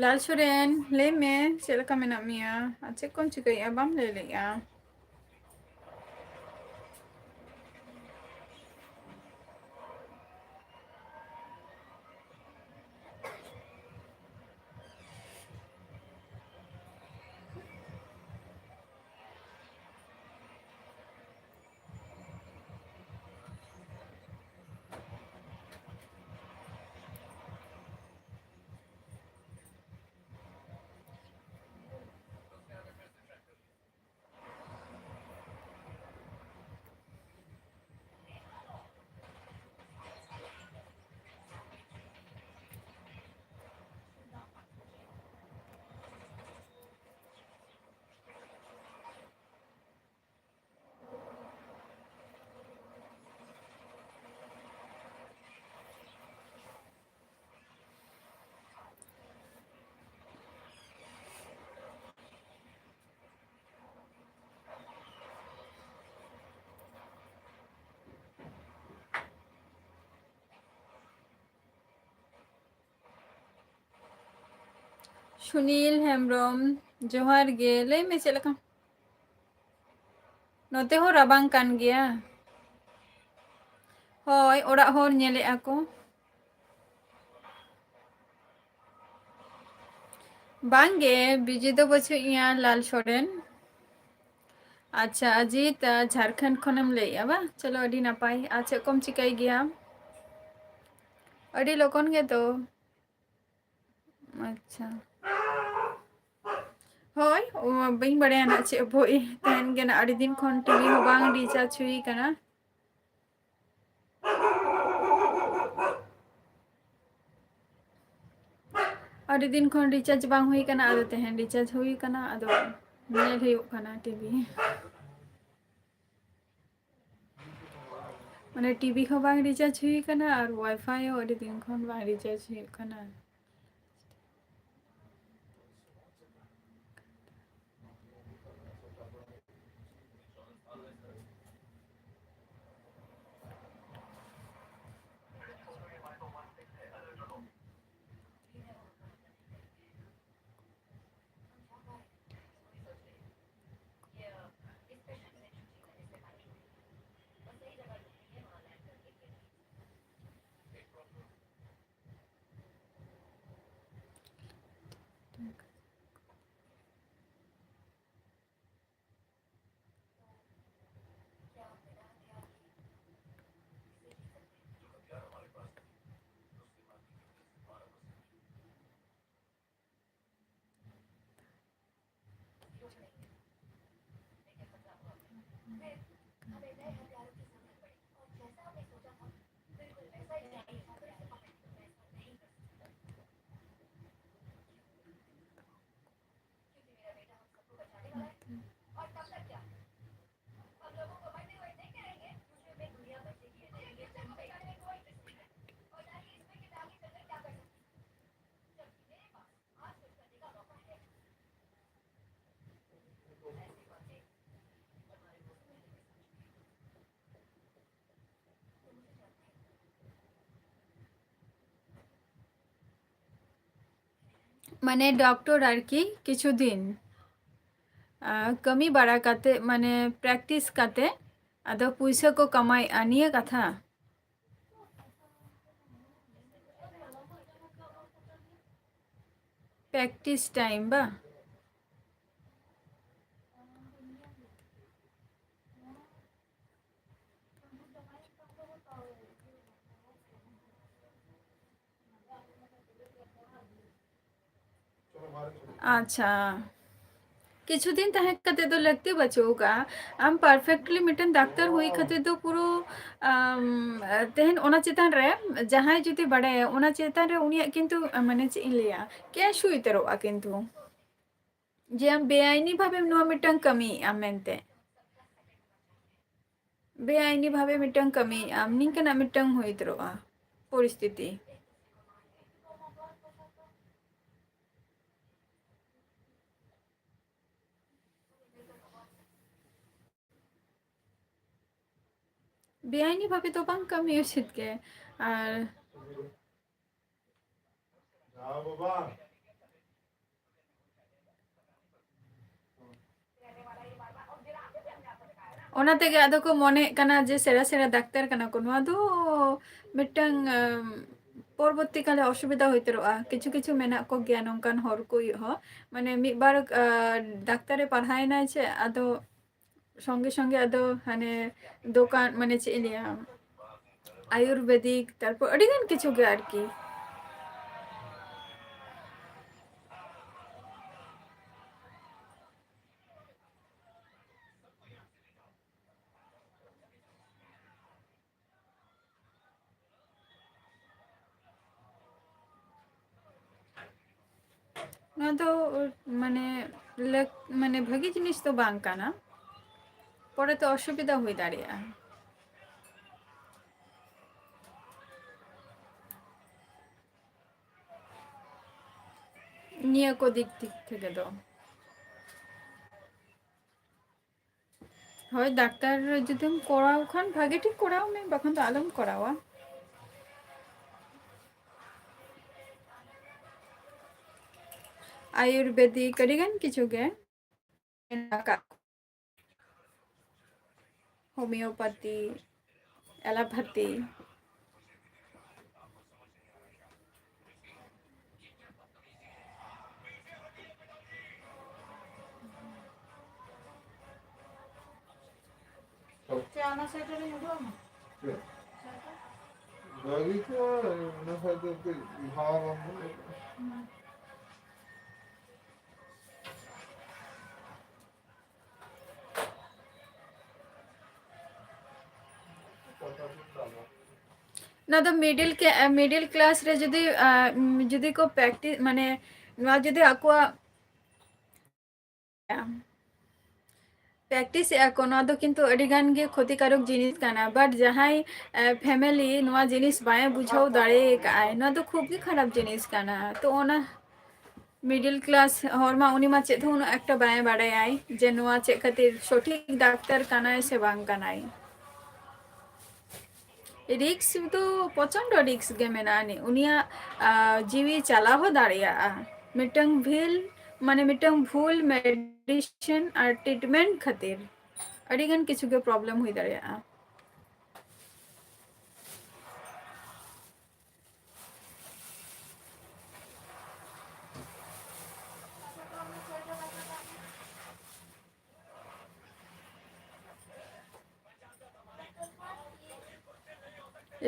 ᱞᱟᱞ ᱥᱚᱨᱮᱱ, ᱞᱟᱹᱭ ᱢᱮ, ᱪᱮᱫ ᱞᱮᱠᱟ ᱢᱮᱱᱟᱜ ᱢᱮᱭᱟ? ᱟᱨ ᱪᱮᱫ ᱠᱚᱢ ᱪᱤᱠᱟᱹᱭᱮᱫᱼᱟ? ᱵᱟᱢ ᱞᱟᱹᱭ ᱞᱮᱫᱼᱟ᱾ ᱥᱩᱱᱤᱞ ᱦᱮᱢᱵᱨᱚᱢ, ᱡᱚᱦᱟᱨ ᱜᱮ᱾ ᱞᱟᱹᱭ ᱢᱮ, ᱪᱮᱫ ᱞᱮᱠᱟ? ᱱᱚᱛᱮ ᱦᱚᱸ ᱨᱟᱵᱟᱝ ᱠᱟᱱ ᱜᱮᱭᱟ᱾ ᱦᱳᱭ, ᱚᱲᱟᱜ ᱦᱚᱲ ᱧᱮᱞᱮᱫᱼᱟ ᱠᱚ᱾ ᱵᱟᱝᱜᱮ, ᱵᱤᱡᱤ ᱫᱚ ᱵᱟᱹᱪᱩᱜ ᱤᱧᱟ, ᱞᱟᱞ ᱥᱚᱨᱮᱱ᱾ ᱟᱪᱪᱷᱟ, ᱚᱡᱤᱛ, ᱟᱸ, ᱡᱷᱟᱲᱠᱷᱚᱸᱰ ᱠᱷᱚᱱᱮᱢ ᱞᱟᱹᱭᱮᱫᱼᱟ ᱵᱟᱝ? ᱪᱚᱞᱚ, ᱟᱹᱰᱤ ᱱᱟᱯᱟᱭ᱾ ᱟᱨ ᱪᱮᱫ ᱠᱚᱢ ᱪᱤᱠᱟᱹᱭ ᱜᱮᱭᱟ? ᱟᱹᱰᱤ ᱞᱚᱜᱚᱱ ᱜᱮᱛᱚ᱾ ᱟᱪᱪᱷᱟ᱾ ᱦᱳᱭ, ᱚ, ᱵᱟᱹᱧ ᱵᱟᱲᱟᱭᱟ ᱱᱟᱜ ᱪᱮᱫ ᱵᱳᱭ ᱛᱟᱦᱮᱱ ᱜᱮ ᱱᱟᱜ, ᱟᱹᱰᱤ ᱫᱤᱱ ᱠᱷᱚᱱ ᱴᱤᱵᱷᱤ ᱦᱚᱸ ᱵᱟᱝ ᱨᱤᱪᱟᱨᱡᱽ ᱦᱩᱭ ᱠᱟᱱᱟ᱾ ᱟᱹᱰᱤ ᱫᱤᱱ ᱠᱷᱚᱱ ᱨᱤᱪᱟᱨᱡᱽ ᱵᱟᱝ ᱦᱩᱭ ᱠᱟᱱᱟ, ᱟᱫᱚ ᱛᱮᱦᱮᱧ ᱨᱤᱪᱟᱨᱡᱽ ᱦᱩᱭ ᱠᱟᱱᱟ, ᱟᱫᱚ ᱧᱮᱞ ᱦᱩᱭᱩᱜ ᱠᱟᱱᱟ ᱴᱤᱵᱷᱤ᱾ ᱢᱟᱱᱮ ᱴᱤᱵᱷᱤ ᱦᱚᱸ ᱵᱟᱝ ᱨᱤᱪᱟᱨᱡᱽ ᱦᱩᱭ ᱠᱟᱱᱟ ᱟᱨ ᱣᱟᱭᱯᱷᱟᱭ ᱦᱚᱸ ᱟᱹᱰᱤ ᱫᱤᱱ ᱠᱷᱚᱱ ᱵᱟᱝ ᱨᱤᱪᱟᱨᱡᱽ ᱦᱩᱭᱩᱜ ᱠᱟᱱᱟ᱾ ᱢᱟᱱᱮ ᱰᱚᱠᱴᱚᱨ ᱟᱨᱠᱤ ᱠᱤᱪᱷᱩ ᱫᱤᱱ, ᱟᱸ, ᱠᱟᱹᱢᱤ ᱵᱟᱲᱟ ᱠᱟᱛᱮ, ᱢᱟᱱᱮ practice ᱠᱟᱛᱮ ᱟᱫᱚ ᱯᱩᱭᱥᱟᱹ ᱠᱚ ᱠᱟᱢᱟᱭᱮᱫᱼᱟ, ᱱᱤᱭᱟᱹ ᱠᱟᱛᱷᱟ? Practice time ᱵᱟ? ᱟᱪᱪᱷᱟ, ᱠᱤᱪᱷᱩ ᱫᱤᱱ ᱛᱟᱦᱮᱸ ᱠᱟᱛᱮ ᱫᱚ ᱞᱟᱹᱠᱛᱤ ᱵᱟᱹᱪᱩᱜ ᱟᱠᱟᱫᱼᱟ᱾ ᱟᱢ perfectly ᱢᱤᱫᱴᱮᱱ ᱰᱟᱠᱛᱟᱨ ᱦᱩᱭ ᱠᱟᱛᱮ ᱫᱚ ᱯᱩᱨᱟᱹ, ᱟᱢ, ᱛᱮᱦᱮᱧ ᱚᱱᱟ ᱪᱮᱛᱟᱱ ᱨᱮ ᱡᱟᱦᱟᱸᱭ ᱡᱩᱫᱤ ᱵᱟᱲᱟᱭᱟ, ᱚᱱᱟ ᱪᱮᱛᱟᱱ ᱨᱮ ᱩᱱᱤᱭᱟᱜ ᱠᱤᱱᱛᱩ, ᱢᱟᱱᱮ ᱪᱮᱫ ᱤᱧ ᱞᱟᱹᱭᱟ, case ᱦᱩᱭ ᱩᱛᱟᱹᱨᱚᱜᱼᱟ ᱠᱤᱱᱛᱩ, ᱡᱮ ᱟᱢ ᱵᱮᱟᱭᱤᱱᱤ ᱵᱷᱟᱵᱮᱢ ᱱᱚᱣᱟ ᱢᱤᱫᱴᱟᱝ ᱠᱟᱹᱢᱤᱭᱮᱫᱼᱟ ᱢᱮᱱᱛᱮ᱾ ᱵᱮᱟᱭᱤᱱᱤ ᱵᱷᱟᱵᱮ ᱢᱤᱫᱴᱟᱝ ᱠᱟᱹᱢᱤᱭᱮᱫᱼᱟᱢ, ᱱᱤᱝᱠᱟᱹᱱᱟᱜ ᱢᱤᱫᱴᱟᱝ ᱦᱩᱭ ᱩᱛᱟᱹᱨᱚᱜᱼᱟ ᱯᱚᱨᱤᱥᱛᱷᱤᱛᱤ᱾ ᱵᱮᱟᱭᱤᱱᱤ ᱵᱷᱟᱵᱮ ᱫᱚ ᱵᱟᱝ ᱠᱟᱹᱢᱤ ᱩᱪᱤᱛ ᱜᱮ᱾ ᱟᱨ ᱚᱱᱟ ᱛᱮᱜᱮ ᱟᱫᱚ ᱠᱚ ᱢᱚᱱᱮᱜ ᱠᱟᱱᱟ ᱡᱮ ᱥᱮᱬᱟ ᱥᱮᱬᱟ ᱰᱟᱠᱛᱟᱨ ᱠᱟᱱᱟ ᱠᱚ᱾ ᱱᱚᱣᱟ ᱫᱚ ᱢᱤᱫᱴᱟᱝ, ᱟᱢ, ᱯᱚᱨᱚᱵᱚᱨᱛᱤ ᱠᱟᱞᱮ ᱚᱥᱩᱵᱤᱫᱷᱟ ᱦᱩᱭ ᱩᱛᱟᱹᱨᱚᱜᱼᱟ᱾ ᱠᱤᱪᱷᱩ ᱠᱤᱪᱷᱩ ᱢᱮᱱᱟᱜ ᱠᱚᱜᱮᱭᱟ ᱱᱚᱝᱠᱟᱱ ᱦᱚᱲ ᱠᱚ ᱦᱚᱸ, ᱢᱟᱱᱮ ᱢᱤᱫ ᱵᱟᱨ, ᱟ, ᱰᱟᱠᱛᱟᱨᱮ ᱯᱟᱲᱦᱟᱣᱮᱱᱟᱭ ᱪᱮ, ᱟᱫᱚ ᱥᱚᱸᱜᱮ ᱥᱚᱸᱜᱮ ᱟᱫᱚ ᱦᱟᱱᱮ ᱫᱚᱠᱟᱱ, ᱢᱟᱱᱮ ᱪᱮᱫ ᱤᱧ ᱞᱟᱹᱭᱟ, ᱟᱭᱩᱨᱵᱮᱫᱤᱠ, ᱛᱟᱨᱯᱚᱨ ᱟᱹᱰᱤᱜᱟᱱ ᱠᱤᱪᱷᱩ ᱜᱮ ᱟᱨᱠᱤ᱾ ᱱᱚᱣᱟ ᱫᱚ, ᱢᱟᱱᱮ, ᱞᱟᱹᱠ-, ᱢᱟᱱᱮ, ᱵᱷᱟᱹᱜᱤ ᱡᱤᱱᱤᱥ ᱫᱚ ᱵᱟᱝ ᱠᱟᱱᱟ, ᱯᱚᱨᱮᱛᱮ ᱚᱥᱩᱵᱤᱫᱷᱟ ᱦᱩᱭ ᱫᱟᱲᱮᱭᱟᱜᱼᱟ᱾ ᱱᱤᱭᱟᱹ ᱠᱚ ᱫᱤᱠ ᱫᱤᱠ ᱛᱷᱮᱠᱮ ᱫᱚ᱾ ᱦᱳᱭ, ᱰᱟᱠᱛᱟᱨ ᱡᱩᱫᱤᱢ ᱠᱚᱨᱟᱣ ᱠᱷᱟᱱ ᱵᱷᱟᱜᱮ ᱴᱷᱤᱠ ᱠᱚᱨᱟᱣ ᱢᱮ, ᱵᱟᱠᱷᱟᱱ ᱫᱚ ᱟᱞᱚᱢ ᱠᱚᱨᱟᱣᱟ᱾ ᱟᱭᱩᱨᱵᱮᱫᱤᱠ, ᱟᱹᱰᱤ ᱜᱟᱱ ᱠᱤᱪᱷᱩ ᱜᱮ ᱢᱮᱱᱟᱜ ᱟᱠᱟᱫ᱾ Homeopathy, allopathy. ᱪᱮ, ᱚᱱᱟ side ᱨᱮ ᱩᱰᱩᱠ ᱟᱢᱟ? ᱪᱮᱫ? ᱵᱷᱟᱹᱜᱤ ᱠᱚ, ᱚᱱᱟ side ᱫᱚ ᱠᱟᱹᱡ ᱵᱷᱟᱵᱽ ᱵᱟᱝ ᱵᱩᱡᱷᱟᱹᱜ ᱠᱟᱱᱟ᱾ ᱱᱚᱣᱟ ᱫᱚ middle ᱠᱮ-, middle class ᱨᱮ ᱡᱩᱫᱤ, ᱟ, ᱩᱢ, ᱡᱩᱫᱤ ᱠᱚ practice, ᱢᱟᱱᱮ, ᱱᱚᱣᱟ ᱡᱩᱫᱤ ᱟᱠᱚᱣᱟᱜ practice ᱮᱫᱟ ᱠᱚ, ᱱᱚᱣᱟ ᱫᱚ ᱠᱤᱱᱛᱩ ᱟᱹᱰᱤ ᱜᱟᱱ ᱜᱮ ᱠᱷᱚᱛᱤᱠᱟᱨᱚᱠ ᱡᱤᱱᱤᱥ ᱠᱟᱱᱟ᱾ But ᱡᱟᱦᱟᱸᱭ, ᱮ, family ᱱᱚᱣᱟ ᱡᱤᱱᱤᱥ ᱵᱟᱭ ᱵᱩᱡᱷᱟᱹᱣ ᱫᱟᱲᱮ ᱟᱠᱟᱫ ᱟᱭ, ᱱᱚᱣᱟ ᱫᱚ ᱠᱷᱩᱵ ᱜᱮ ᱠᱷᱟᱨᱟᱯ ᱡᱤᱱᱤᱥ ᱠᱟᱱᱟ᱾ ᱛᱚ ᱚᱱᱟ middle class ᱦᱚᱲ ᱢᱟ, ᱩᱱᱤ ᱢᱟ ᱪᱮᱫ ᱦᱚᱸ ᱩᱱᱟᱹᱜ ᱮᱠᱴᱟ ᱵᱟᱭ ᱵᱟᱲᱟᱭᱟᱭ ᱡᱮ ᱱᱚᱣᱟ ᱪᱮᱫ ᱠᱷᱟᱹᱛᱤᱨ ᱥᱚᱴᱷᱤᱠ ᱰᱟᱠᱛᱟᱨ ᱠᱟᱱᱟᱭ ᱥᱮ ᱵᱟᱝ ᱠᱟᱱᱟᱭ᱾ Risk ᱫᱚ ᱯᱨᱚᱪᱚᱱᱰᱚ risk ᱜᱮ ᱢᱮᱱᱟᱜᱼᱟ᱾ ᱩᱱᱤᱭᱟᱜ, ᱟ, ᱡᱤᱣᱤ ᱪᱟᱞᱟᱣ ᱦᱚᱸ ᱫᱟᱲᱮᱭᱟᱜᱼᱟ ᱢᱤᱫᱴᱟᱝ ᱵᱷᱤᱞ, ᱢᱟᱱᱮ ᱢᱤᱫᱴᱟᱝ ᱵᱷᱩᱞ medicine ᱟᱨ treatment ᱠᱷᱟᱹᱛᱤᱨ᱾ ᱟᱹᱰᱤᱜᱟᱱ ᱠᱤᱪᱷᱩ ᱜᱮ problem ᱦᱩᱭ ᱫᱟᱲᱮᱭᱟᱜᱼᱟ᱾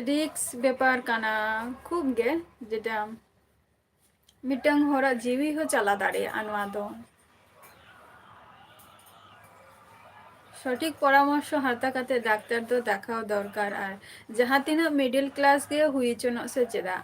Risk ᱵᱮᱯᱟᱨ ᱠᱟᱱᱟ ᱠᱷᱩᱵ ᱜᱮ, ᱡᱮᱴᱟ ᱢᱤᱫᱴᱟᱝ ᱦᱚᱲᱟᱜ ᱡᱤᱣᱤ ᱦᱚᱸ ᱪᱟᱞᱟᱣ ᱫᱟᱲᱮᱭᱟᱜᱼᱟ ᱱᱚᱣᱟ ᱫᱚ᱾ ᱥᱚᱴᱷᱤᱠ ᱯᱚᱨᱟᱢᱚᱨᱥᱚ ᱦᱟᱛᱟᱣ ᱠᱟᱛᱮ ᱰᱟᱠᱛᱟᱨ ᱫᱚ ᱫᱮᱠᱷᱟᱣ ᱫᱚᱨᱠᱟᱨ᱾ ᱟᱨ ᱡᱟᱦᱟᱸ ᱛᱤᱱᱟᱹᱜ middle class ᱜᱮ ᱦᱩᱭ ᱦᱚᱪᱚᱱᱚᱜ ᱥᱮ ᱪᱮᱫᱟᱜ,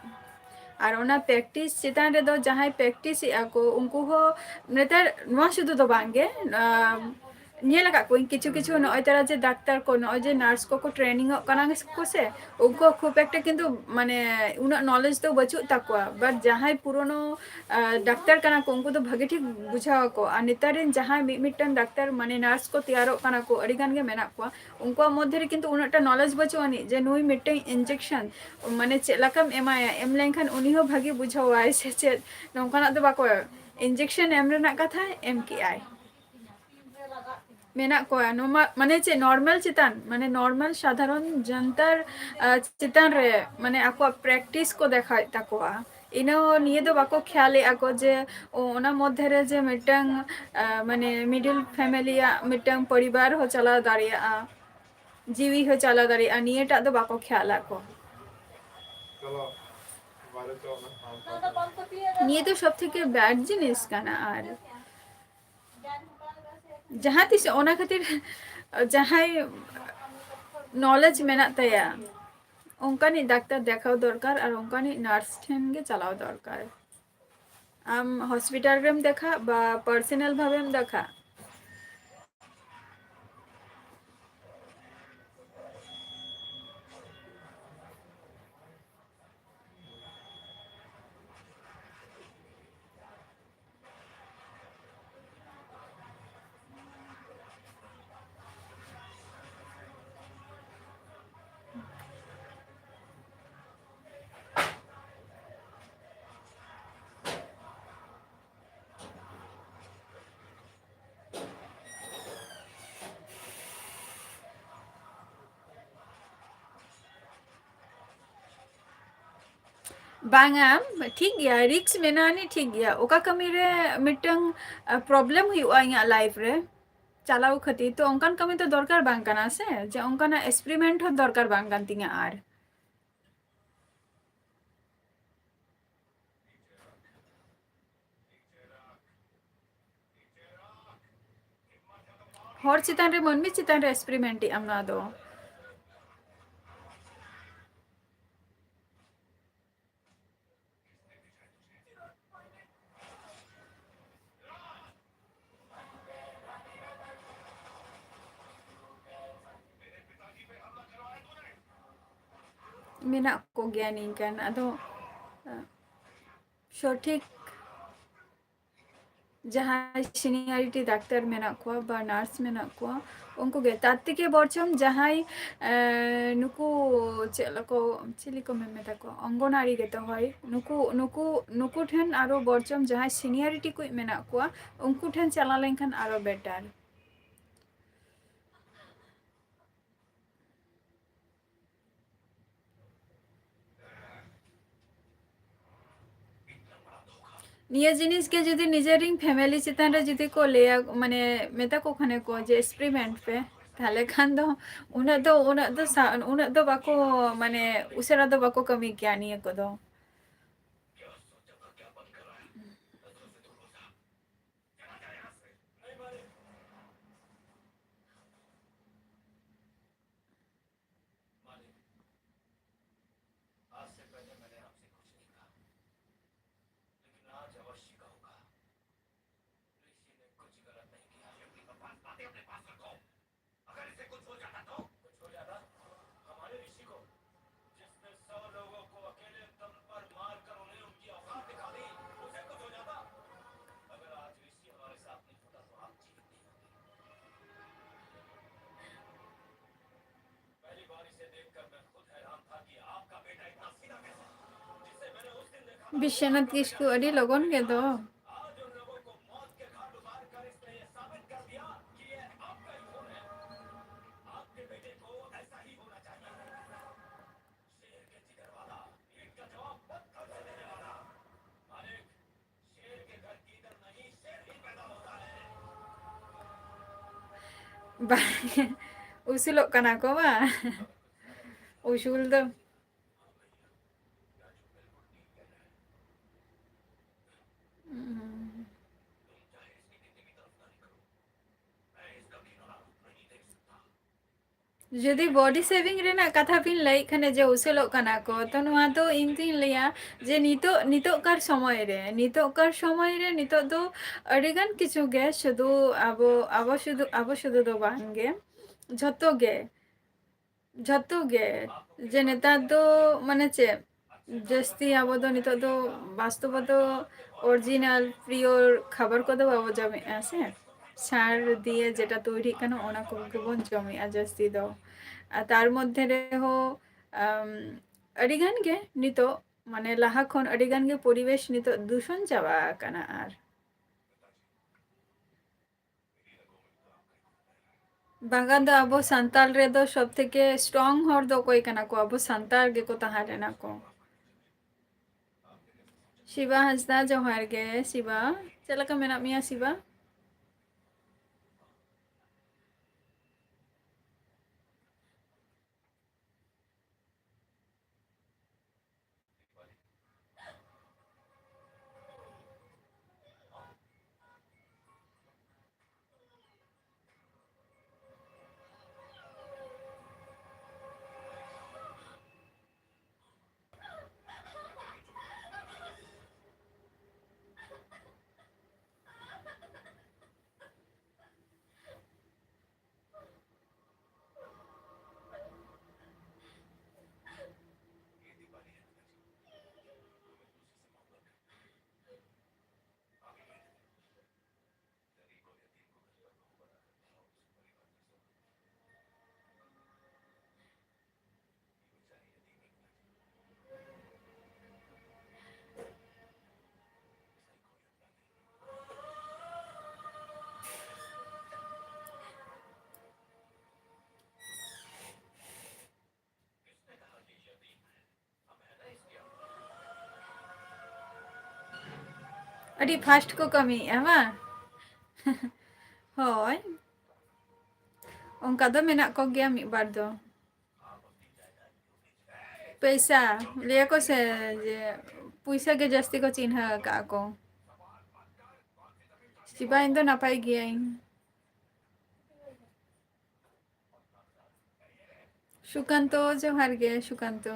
ᱟᱨ ᱚᱱᱟ practice ᱪᱮᱛᱟᱱ ᱨᱮᱫᱚ ᱡᱟᱦᱟᱸᱭ practice ᱮᱫᱼᱟ ᱠᱚ, ᱩᱱᱠᱩ ᱦᱚᱸ ᱱᱮᱛᱟᱨ ᱱᱚᱣᱟ ᱥᱩᱫᱷᱩ ᱫᱚ ᱵᱟᱝ ᱜᱮ, ᱟᱢ, ᱧᱮᱞ ᱟᱠᱟᱫ ᱠᱚᱣᱟᱹᱧ ᱠᱤᱪᱷᱩ ᱠᱤᱪᱷᱩ ᱱᱚᱜᱼᱚᱭ ᱛᱟᱨᱟ ᱡᱮ ᱰᱟᱠᱛᱟᱨ ᱠᱚ, ᱱᱚᱜᱼᱚᱭ ᱡᱮ nurse ᱠᱚᱠᱚ training ᱚᱜ ᱠᱟᱱᱟ ᱠᱚ ᱥᱮ, ᱩᱱᱠᱩ ᱠᱷᱩᱵ ᱮᱠᱴᱟ ᱠᱤᱱᱛᱩ ᱢᱟᱱᱮ ᱩᱱᱟᱹᱜ knowledge ᱫᱚ ᱵᱟᱹᱪᱩᱜ ᱛᱟᱠᱚᱣᱟ᱾ But ᱡᱟᱦᱟᱸᱭ ᱯᱩᱨᱳᱱᱳ, ᱟ, ᱰᱟᱠᱛᱟᱨ ᱠᱟᱱᱟ ᱠᱚ, ᱩᱱᱠᱩ ᱫᱚ ᱵᱷᱟᱜᱮ ᱴᱷᱤᱠ ᱵᱩᱡᱷᱟᱹᱣ ᱟᱠᱚ᱾ ᱟᱨ ᱱᱮᱛᱟᱨ ᱨᱮᱱ ᱡᱟᱦᱟᱸᱭ ᱢᱤᱫ ᱢᱤᱫᱴᱟᱝ ᱰᱟᱠᱛᱟᱨ, ᱢᱟᱱᱮ nurse ᱠᱚ ᱛᱮᱭᱟᱨᱚᱜ ᱠᱟᱱᱟ ᱠᱚ, ᱟᱹᱰᱤ ᱜᱟᱱ ᱜᱮ ᱢᱮᱱᱟᱜ ᱠᱚᱣᱟ, ᱩᱱᱠᱩᱣᱟᱜ ᱢᱚᱫᱽᱫᱷᱮ ᱨᱮ ᱠᱤᱱᱛᱩ ᱩᱱᱟᱹᱜ ᱴᱟ knowledge ᱵᱟᱹᱪᱩᱜ ᱟᱹᱱᱤᱡ ᱡᱮ ᱱᱩᱭ ᱢᱤᱫᱴᱟᱝ injection ᱢᱟᱱᱮ ᱪᱮᱫ ᱞᱮᱠᱟᱢ ᱮᱢᱟᱭᱟ, ᱮᱢ ᱞᱮᱱᱠᱷᱟᱱ ᱩᱱᱤ ᱦᱚᱸ ᱵᱷᱟᱜᱮ ᱵᱩᱡᱷᱟᱹᱣᱟᱭ ᱥᱮ ᱪᱮᱫ, ᱱᱚᱝᱠᱟᱱᱟᱜ ᱫᱚ ᱵᱟᱠᱚ ᱤᱧᱡᱮᱠᱥᱚᱱ ᱮᱢ ᱨᱮᱱᱟᱜ ᱠᱟᱛᱷᱟ ᱮᱢ ᱠᱮᱜᱼᱟᱭ᱾ ᱢᱮᱱᱟᱜ ᱠᱚᱣᱟ ᱱᱚᱣᱟ, ᱢᱟᱱᱮ ᱪᱮᱫ, ᱱᱚᱨᱢᱟᱞ ᱪᱮᱛᱟᱱ, ᱢᱟᱱᱮ ᱱᱚᱨᱢᱟᱞ ᱥᱟᱫᱷᱟᱨᱚᱱ ᱡᱟᱱᱛᱟᱨ, ᱟᱸ, ᱪᱮᱛᱟᱱ ᱨᱮ, ᱢᱟᱱᱮ ᱟᱠᱚᱣᱟᱜ ᱯᱨᱮᱠᱴᱤᱥ ᱠᱚ ᱫᱮᱠᱷᱟᱣᱮᱫ ᱛᱟᱠᱚᱣᱟ᱾ ᱤᱱᱟᱹ ᱱᱤᱭᱟᱹ ᱫᱚ ᱵᱟᱠᱚ ᱠᱷᱮᱭᱟᱞᱮᱫᱼᱟ ᱠᱚ ᱡᱮ ᱚ-, ᱚᱱᱟ ᱢᱚᱫᱽᱫᱷᱮ ᱨᱮ ᱡᱮ ᱢᱤᱫᱴᱟᱝ, ᱟᱸ, ᱢᱟᱱᱮ ᱢᱤᱰᱤᱞ ᱯᱷᱮᱢᱮᱞᱤᱭᱟᱜ ᱢᱤᱫᱴᱟᱝ ᱯᱚᱨᱤᱵᱟᱨ ᱦᱚᱸ ᱪᱟᱞᱟᱣ ᱫᱟᱲᱮᱭᱟᱜᱼᱟ, ᱡᱤᱣᱤ ᱦᱚᱸ ᱪᱟᱞᱟᱣ ᱫᱟᱲᱮᱭᱟᱜᱼᱟ, ᱱᱤᱭᱟᱹᱴᱟᱜ ᱫᱚ ᱵᱟᱠᱚ ᱠᱷᱮᱭᱟᱞᱟ ᱠᱚ᱾ ᱱᱤᱭᱟᱹ ᱫᱚ ᱥᱚᱵ ᱛᱷᱮᱠᱮ ᱵᱮᱰ ᱡᱤᱱᱤᱥ ᱠᱟᱱᱟ᱾ ᱟᱨ ᱡᱟᱦᱟᱸ ᱛᱤᱥ ᱚᱱᱟ ᱠᱷᱟᱹᱛᱤᱨ ᱡᱟᱦᱟᱸᱭ ᱱᱚᱞᱮᱡᱽ ᱢᱮᱱᱟᱜ ᱛᱟᱭᱟ, ᱚᱱᱠᱟᱱᱤᱡ ᱰᱟᱠᱛᱟᱨ ᱫᱮᱠᱷᱟᱣ ᱫᱚᱨᱠᱟᱨ ᱟᱨ ᱚᱱᱠᱟᱱᱤᱡ ᱱᱟᱨᱥ ᱴᱷᱮᱱ ᱜᱮ ᱪᱟᱞᱟᱣ ᱫᱚᱨᱠᱟᱨ᱾ ᱟᱢ ᱦᱚᱥᱯᱤᱴᱟᱞ ᱨᱮᱢ ᱫᱮᱠᱷᱟᱜ ᱵᱟ ᱯᱟᱨᱥᱚᱱᱟᱞ ᱵᱷᱟᱵᱮᱢ ᱫᱮᱠᱷᱟᱜ, ᱵᱟᱝᱟ, ᱴᱷᱤᱠ ᱜᱮᱭᱟ, ᱨᱤᱠᱥ ᱢᱮᱱᱟᱜᱼᱟ ᱱᱤ, ᱴᱷᱤᱠ ᱜᱮᱭᱟ᱾ ᱚᱠᱟ ᱠᱟᱹᱢᱤ ᱨᱮ ᱢᱤᱫᱴᱟᱝ, ᱟ, ᱯᱨᱚᱵᱞᱮᱢ ᱦᱩᱭᱩᱜᱼᱟ ᱤᱧᱟᱹᱜ ᱞᱟᱭᱤᱯᱷ ᱨᱮ ᱪᱟᱞᱟᱣ ᱠᱷᱟᱹᱛᱤᱨ, ᱛᱚ ᱚᱱᱠᱟᱱ ᱠᱟᱹᱢᱤ ᱛᱚ ᱫᱚᱨᱠᱟᱨ ᱵᱟᱝ ᱠᱟᱱᱟ ᱥᱮ, ᱡᱮ ᱚᱱᱠᱟᱱᱟᱜ ᱮᱠᱥᱯᱮᱨᱤᱢᱮᱱᱴ ᱦᱚᱸ ᱫᱚᱨᱠᱟᱨ ᱵᱟᱝ ᱠᱟᱱ ᱛᱤᱧᱟᱹ᱾ ᱟᱨ ᱦᱚᱲ ᱪᱮᱛᱟᱱ ᱨᱮ, ᱢᱟᱹᱱᱢᱤ ᱪᱮᱛᱟᱱ ᱨᱮ ᱮᱠᱥᱯᱮᱨᱤᱢᱮᱱᱴ ᱮᱫ ᱟᱢ ᱱᱚᱣᱟ ᱫᱚ᱾ ᱢᱮᱱᱟᱜ ᱠᱚᱜᱮᱭᱟ ᱱᱤᱝᱠᱟᱹᱱ, ᱟᱫᱚ, ᱥᱚᱴᱷᱤᱠ ᱡᱟᱦᱟᱸᱭ ᱥᱤᱱᱤᱭᱟᱨᱤᱴᱤ ᱰᱟᱠᱛᱟᱨ ᱢᱮᱱᱟᱜ ᱠᱚᱣᱟ ᱵᱟ ᱱᱟᱨᱥ ᱢᱮᱱᱟᱜ ᱠᱚᱣᱟ, ᱩᱱᱠᱩ ᱜᱮ᱾ ᱛᱟᱨ ᱛᱷᱮᱠᱮ ᱵᱚᱨᱪᱚᱢ ᱡᱟᱦᱟᱸᱭ, ᱮ, ᱱᱩᱠᱩ ᱪᱮᱫ ᱞᱮᱠᱚ, ᱪᱤᱞᱤ ᱠᱚ ᱢᱮᱢᱮᱛᱟ ᱠᱚᱣᱟ, ᱚᱝᱜᱚᱱᱟᱲᱤ ᱜᱮᱛᱚ, ᱦᱳᱭ᱾ ᱱᱩᱠᱩ, ᱱᱩᱠᱩ, ᱱᱩᱠᱩ ᱴᱷᱮᱱ ᱟᱨᱚ ᱵᱚᱨᱪᱚᱢ ᱡᱟᱦᱟᱸᱭ seniority ᱠᱚ ᱢᱮᱱᱟᱜ ᱠᱚᱣᱟ, ᱩᱱᱠᱩ ᱴᱷᱮᱱ ᱪᱟᱞᱟᱣ ᱞᱮᱱᱠᱷᱟᱱ ᱟᱨᱚ better᱾ ᱱᱤᱭᱟᱹ ᱡᱤᱱᱤᱥ ᱜᱮ ᱡᱩᱫᱤ ᱱᱤᱡᱮᱨᱤᱧ family ᱪᱮᱛᱟᱱ ᱨᱮ ᱡᱩᱫᱤ ᱠᱚ ᱞᱟᱹᱭᱟ, ᱢᱟᱱᱮ, ᱢᱮᱛᱟ ᱠᱚ ᱠᱷᱟᱱᱮ ᱠᱚ ᱡᱮ experiment ᱯᱮ, ᱛᱟᱦᱞᱮ ᱠᱷᱟᱱ ᱫᱚ ᱩᱱᱟᱹᱜ ᱫᱚ, ᱩᱱᱟᱹᱜ ᱫᱚ ᱥᱟ-, ᱩᱱᱟᱹᱜ ᱫᱚ ᱵᱟᱠᱚ, ᱢᱟᱱᱮ, ᱩᱥᱟᱹᱨᱟ ᱫᱚ ᱵᱟᱠᱚ ᱠᱟᱹᱢᱤ ᱠᱮᱭᱟ ᱱᱤᱭᱟᱹ ᱠᱚᱫᱚ᱾ मालिक, आज से पहले मैंने आपसे कुछ नहीं कहा, लेकिन आज अवश्य कहूंगा। ऋषि ने कुछ गलत नहीं किया। अपनी बकवास बातें अपने पास रखो। अगर इसे कुछ हो जाता तो? कुछ हो जाता? हमारे ऋषि को, जिसने सौ लोगों को अकेले दम पर मारकर उन्हें उनकी औकात दिखा दी, उसे कुछ हो जाता? अगर आज ऋषि हमारे साथ नहीं होता तो आप जीवित नहीं होते। पहली बार इसे देखकर मैं खुद हैरान था कि आपका बेटा इतना सीधा कैसे, जिसे मैंने उस दिन देखा था, वो बिश्वनाथ आपका बेटा किसको अड़ी लगन के दो। आज उन लोगों को मौत के घाट उतार कर इसने ये साबित कर दिया कि ये आपका ही खून है। आपके बेटे को ऐसा ही होना चाहिए। शेर के जिगर वाला, ईंट का जवाब पत्थर से देने वाला। मालिक, शेर के घर कीदड़ नहीं, शेर ही पैदा होता है। ᱵᱟᱝ, ᱩᱥᱩᱞᱚᱜ ᱠᱟᱱᱟ ᱠᱚ ᱵᱟᱝ? ᱩᱥᱩᱞ ᱫᱚ᱾ ᱡᱩᱫᱤ body shaving ᱨᱮᱱᱟᱜ ᱠᱟᱛᱷᱟ ᱵᱤᱱ ᱞᱟᱹᱭᱮᱫ ᱠᱷᱟᱱ ᱡᱮ ᱩᱥᱩᱞᱚᱜ ᱠᱟᱱᱟ ᱠᱚ, ᱛᱚ ᱱᱚᱣᱟ ᱫᱚ ᱤᱧ ᱫᱩᱧ ᱞᱟᱹᱭᱟ ᱡᱮ ᱱᱤᱛᱚᱜ, ᱱᱤᱛᱚᱜ ᱠᱟᱨ ᱥᱚᱢᱚᱭ ᱨᱮ, ᱱᱤᱛᱚᱜ ᱠᱟᱨ ᱥᱚᱢᱚᱭ ᱨᱮ ᱱᱤᱛᱚᱜ ᱫᱚ ᱟᱹᱰᱤᱜᱟᱱ ᱠᱤᱪᱷᱩ ᱜᱮ ᱥᱩᱫᱷᱩ ᱟᱵᱚ, ᱟᱵᱚ ᱥᱩᱫᱷᱩ, ᱟᱵᱚ ᱥᱩᱫᱷᱩ ᱫᱚ ᱵᱟᱝ ᱜᱮ, ᱡᱷᱚᱛᱚ ᱜᱮ, ᱡᱷᱚᱛᱚ ᱜᱮ, ᱡᱮ ᱱᱮᱛᱟᱨ ᱫᱚ ᱢᱟᱱᱮ ᱪᱮᱫ, ᱡᱟᱹᱥᱛᱤ ᱟᱵᱚ ᱫᱚ ᱱᱤᱛᱚᱜ ᱫᱚ ᱵᱟᱥᱛᱚᱵᱚ ᱫᱚ original pure ᱠᱷᱟᱵᱟᱨ ᱠᱚᱫᱚ ᱵᱟᱵᱚ ᱡᱚᱢᱮᱫᱼᱟ ᱥᱮ, ᱥᱟᱨ ᱫᱤᱭᱮ ᱡᱮᱴᱟ ᱛᱚᱭᱨᱤᱜ ᱠᱟᱱᱟ ᱚᱱᱟ ᱠᱚᱜᱮ ᱵᱚᱱ ᱡᱚᱢᱮᱫᱼᱟ ᱡᱟᱹᱥᱛᱤ ᱫᱚ᱾ ᱟᱨ ᱛᱟᱨ ᱢᱚᱫᱽᱫᱷᱮ ᱨᱮᱦᱚᱸ ᱟᱢ, ᱟᱹᱰᱤ ᱜᱟᱱ ᱜᱮ ᱱᱤᱛᱚᱜ, ᱢᱟᱱᱮ, ᱞᱟᱦᱟ ᱠᱷᱚᱱ ᱟᱹᱰᱤ ᱜᱟᱱ ᱜᱮ ᱯᱚᱨᱤᱵᱮᱥ ᱱᱤᱛᱚᱜ ᱫᱩᱥᱚᱱ ᱪᱟᱵᱟ ᱟᱠᱟᱱᱟ᱾ ᱟᱨ ᱵᱟᱝᱠᱷᱟᱱ ᱫᱚ ᱟᱵᱚ ᱥᱟᱱᱛᱟᱲ ᱨᱮᱫᱚ ᱥᱚᱵ ᱛᱷᱮᱠᱮ ᱥᱴᱨᱚᱝ ᱦᱚᱲ ᱫᱚ ᱚᱠᱚᱭ ᱠᱟᱱᱟ ᱠᱚ? ᱟᱵᱚ ᱥᱟᱱᱛᱟᱲ ᱜᱮᱠᱚ ᱛᱟᱦᱮᱸ ᱞᱮᱱᱟ ᱠᱚ᱾ ᱥᱤᱵᱟ ᱦᱟᱸᱥᱫᱟ, ᱡᱚᱦᱟᱨ ᱜᱮ ᱥᱤᱵᱟ᱾ ᱪᱮᱫ ᱞᱮᱠᱟ ᱢᱮᱱᱟᱜ ᱢᱮᱭᱟ ᱥᱤᱵᱟ? ᱟᱹᱰᱤ fast ᱠᱚ ᱠᱟᱹᱢᱤᱭᱮᱫᱼᱟ ᱵᱟᱝ? ᱦᱳᱭ, ᱚᱱᱠᱟ ᱫᱚ ᱢᱮᱱᱟᱜ ᱠᱚᱜᱮᱭᱟ ᱢᱤᱫ ᱵᱟᱨ ᱫᱚ᱾ ᱯᱚᱭᱥᱟ, ᱞᱟᱹᱭᱟᱠᱚ ᱥᱮ ᱡᱮ ᱯᱚᱭᱥᱟ ᱜᱮ ᱡᱟᱹᱥᱛᱤ ᱠᱚ ᱪᱤᱱᱦᱟᱹ ᱟᱠᱟᱫᱼᱟ ᱠᱚ᱾ ᱥᱤᱵᱟ, ᱤᱧ ᱫᱚ ᱱᱟᱯᱟᱭ ᱜᱤᱭᱟᱹᱧ᱾ ᱥᱩᱠᱟᱱᱛᱚ, ᱡᱚᱦᱟᱨ ᱜᱮ ᱥᱩᱠᱟᱱᱛᱚ᱾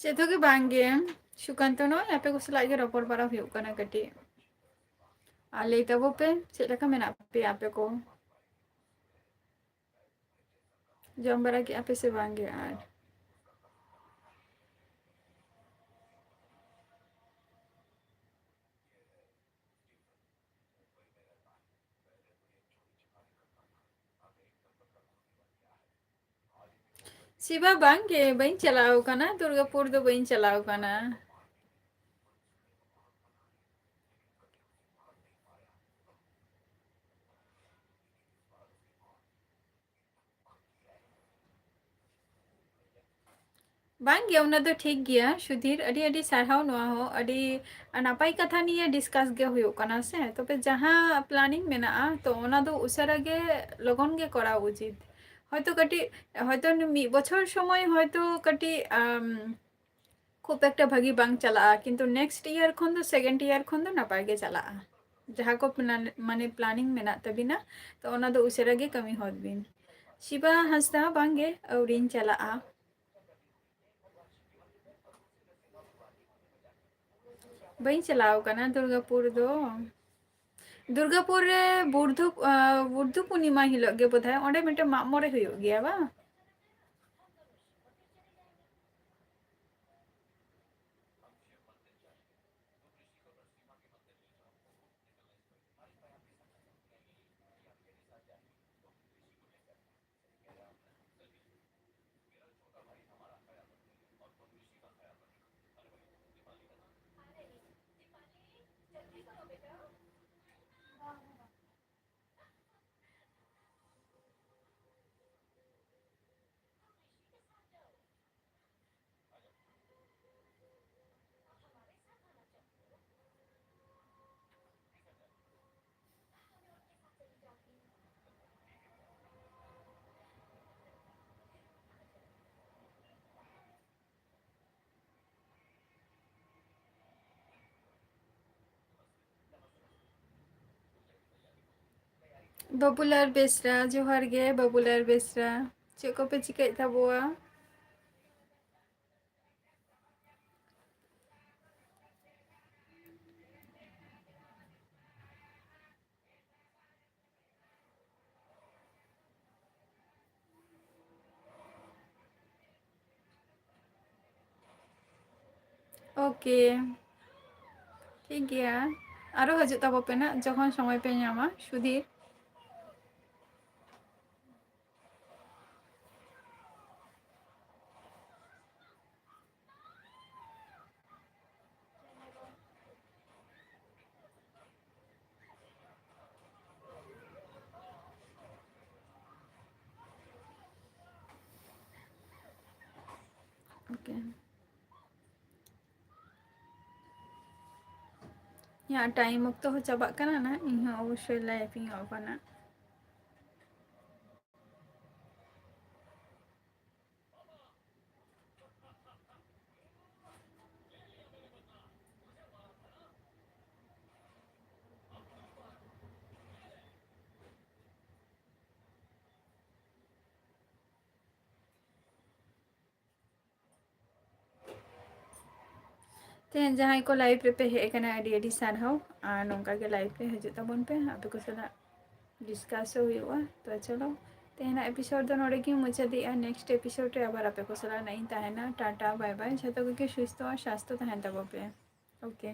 ᱪᱮᱫ ᱦᱚᱸ ᱜᱮ ᱵᱟᱝ ᱜᱮ᱾ ᱥᱩᱠᱟᱱᱛᱚ, ᱱᱚᱜᱼᱚᱭ ᱟᱯᱮ ᱠᱚ ᱥᱟᱞᱟᱜ ᱜᱮ ᱨᱚᱯᱚᱲ ᱵᱟᱲᱟ ᱦᱩᱭᱩᱜ ᱠᱟᱱᱟ ᱠᱟᱹᱴᱤᱡ᱾ ᱟᱨ ᱞᱟᱹᱭ ᱛᱟᱵᱚ ᱯᱮ, ᱪᱮᱫ ᱞᱮᱠᱟ ᱢᱮᱱᱟᱜ ᱯᱮᱭᱟ ᱟᱯᱮ ᱠᱚ? ᱡᱚᱢ ᱵᱟᱲᱟ ᱠᱮᱜᱼᱟ ᱯᱮ ᱥᱮ ᱵᱟᱝ ᱜᱮ? ᱟᱨ ᱥᱤᱵᱟ, ᱵᱟᱝ ᱜᱮ, ᱵᱟᱹᱧ ᱪᱟᱞᱟᱣ ᱠᱟᱱᱟ, ᱫᱩᱨᱜᱟᱯᱩᱨ ᱫᱚ ᱵᱟᱹᱧ ᱪᱟᱞᱟᱣ ᱠᱟᱱᱟ᱾ ᱵᱟᱝ ᱜᱮ, ᱚᱱᱟ ᱫᱚ ᱴᱷᱤᱠ ᱜᱮᱭᱟ ᱥᱩᱫᱷᱤᱨ, ᱟᱹᱰᱤ ᱟᱹᱰᱤ ᱥᱟᱨᱦᱟᱣ᱾ ᱱᱚᱣᱟ ᱦᱚᱸ ᱟᱹᱰᱤ ᱱᱟᱯᱟᱭ ᱠᱟᱛᱷᱟ ᱱᱤᱭᱮ discuss ᱜᱮ ᱦᱩᱭᱩᱜ ᱠᱟᱱᱟ ᱥᱮ᱾ ᱛᱚᱵᱮ ᱡᱟᱦᱟᱸ planning ᱢᱮᱱᱟᱜᱼᱟ, ᱛᱚ ᱚᱱᱟ ᱫᱚ ᱩᱥᱟᱹᱨᱟ ᱜᱮ, ᱞᱚᱜᱚᱱ ᱜᱮ ᱠᱚᱨᱟᱣ ᱩᱪᱤᱛ᱾ ᱦᱚᱭᱛᱳ ᱠᱟᱹᱴᱤᱡ, ᱦᱚᱭᱛᱳ ᱢᱤᱫ ᱵᱚᱪᱷᱚᱨ ᱥᱚᱢᱚᱭ ᱦᱚᱭᱛᱳ ᱠᱟᱹᱴᱤᱡ, ᱟᱢ, ᱠᱷᱩᱵ ᱮᱠᱴᱟ ᱵᱷᱟᱹᱜᱤ ᱵᱟᱝ ᱪᱟᱞᱟᱜᱼᱟ, ᱠᱤᱱᱛᱩ next year ᱠᱷᱚᱱ ᱫᱚ, second year ᱠᱷᱚᱱ ᱫᱚ ᱱᱟᱯᱟᱭ ᱜᱮ ᱪᱟᱞᱟᱜᱼᱟ᱾ ᱡᱟᱦᱟᱸ ᱠᱚ plan-, ᱢᱟᱱᱮ planning ᱢᱮᱱᱟᱜ ᱛᱟᱵᱤᱱᱟ, ᱛᱚ ᱚᱱᱟ ᱫᱚ ᱩᱥᱟᱹᱨᱟ ᱜᱮ ᱠᱟᱹᱢᱤ ᱦᱚᱫ ᱵᱤᱱ᱾ ᱥᱤᱵᱟ ᱦᱟᱸᱥᱫᱟ, ᱵᱟᱝ ᱜᱮ, ᱟᱹᱣᱨᱤᱧ ᱪᱟᱞᱟᱜᱼᱟ᱾ ᱵᱟᱹᱧ ᱪᱟᱞᱟᱣ ᱠᱟᱱᱟ ᱫᱩᱨᱜᱟᱯᱩᱨ ᱫᱚ᱾ ᱫᱩᱨᱜᱟᱯᱩᱨ ᱨᱮ ᱵᱩᱨᱫᱷᱩ, ᱟᱸ, ᱵᱩᱨᱫᱷᱩ ᱯᱩᱨᱱᱤᱢᱟ ᱦᱤᱞᱳᱜ ᱜᱮ ᱵᱳᱫᱷᱚᱭ ᱚᱸᱰᱮ ᱢᱤᱫᱴᱮᱱ ᱢᱟᱜ ᱢᱚᱬᱮ ᱦᱩᱭᱩᱜ ᱜᱮᱭᱟ, ᱵᱟᱝ? ᱵᱟᱹᱵᱩᱞᱟᱞ ᱵᱮᱥᱨᱟ, ᱡᱚᱦᱟᱨ ᱜᱮ ᱵᱟᱹᱵᱩᱞᱟᱞ ᱵᱮᱥᱨᱟ᱾ ᱪᱮᱫ ᱠᱚᱯᱮ ᱪᱤᱠᱟᱹᱭᱮᱫ ᱛᱟᱵᱚᱣᱟ? ᱳᱠᱮ, ᱴᱷᱤᱠ ᱜᱮᱭᱟ, ᱟᱨᱚ ᱦᱤᱡᱩᱜ ᱛᱟᱵᱚ ᱯᱮ ᱱᱟᱜ ᱡᱚᱠᱷᱚᱱ ᱥᱚᱢᱚᱭ ᱯᱮ ᱧᱟᱢᱟ᱾ ᱥᱩᱫᱷᱤᱨ, ᱳᱠᱮ᱾ ᱤᱧᱟᱹᱜ ᱴᱟᱭᱤᱢ ᱚᱠᱛᱚ ᱦᱚᱸ ᱪᱟᱵᱟᱜ ᱠᱟᱱᱟ ᱱᱟᱜ, ᱤᱧ ᱦᱚᱸ ᱚᱵᱚᱥᱥᱳᱭ ᱞᱟᱭᱤᱵᱷ ᱤᱧ ᱚᱯᱷᱟ ᱱᱟᱜ᱾ ᱛᱮᱦᱮᱧ ᱡᱟᱦᱟᱸᱭ ᱠᱚ ᱞᱟᱭᱤᱵᱷ ᱨᱮᱯᱮ ᱦᱮᱡ ᱟᱠᱟᱱᱟ, ᱟᱹᱰᱤ ᱟᱹᱰᱤ ᱥᱟᱨᱦᱟᱣ, ᱟᱨ ᱱᱚᱝᱠᱟ ᱜᱮ ᱞᱟᱭᱤᱵᱷ ᱨᱮ ᱦᱤᱡᱩᱜ ᱛᱟᱵᱚᱱ ᱯᱮ, ᱟᱯᱮ ᱠᱚ ᱥᱟᱞᱟᱜ ᱰᱤᱥᱠᱟᱥ ᱦᱚᱸ ᱦᱩᱭᱩᱜᱼᱟ᱾ ᱛᱚ ᱪᱚᱞᱚ, ᱛᱮᱦᱮᱧᱟᱜ ᱮᱯᱤᱥᱳᱰ ᱫᱚ ᱱᱚᱰᱮ ᱜᱤᱧ ᱢᱩᱪᱟᱹᱫᱮᱜᱼᱟ᱾ ᱱᱮᱠᱥᱴ ᱮᱯᱤᱥᱳᱰ ᱨᱮ ᱟᱵᱟᱨ ᱟᱯᱮ ᱠᱚ ᱥᱟᱞᱟᱜ ᱱᱟᱜ ᱤᱧ ᱛᱟᱦᱮᱱᱟ᱾ ᱴᱟᱴᱟ, ᱵᱟᱭ ᱵᱟᱭ, ᱡᱷᱚᱛᱚ ᱠᱚᱜᱮ ᱥᱩᱥᱛᱷᱚ ᱟᱨ ᱥᱟᱥᱛᱷᱚ ᱛᱟᱦᱮᱱ ᱛᱟᱵᱚ ᱯᱮ᱾ ᱳᱠᱮ᱾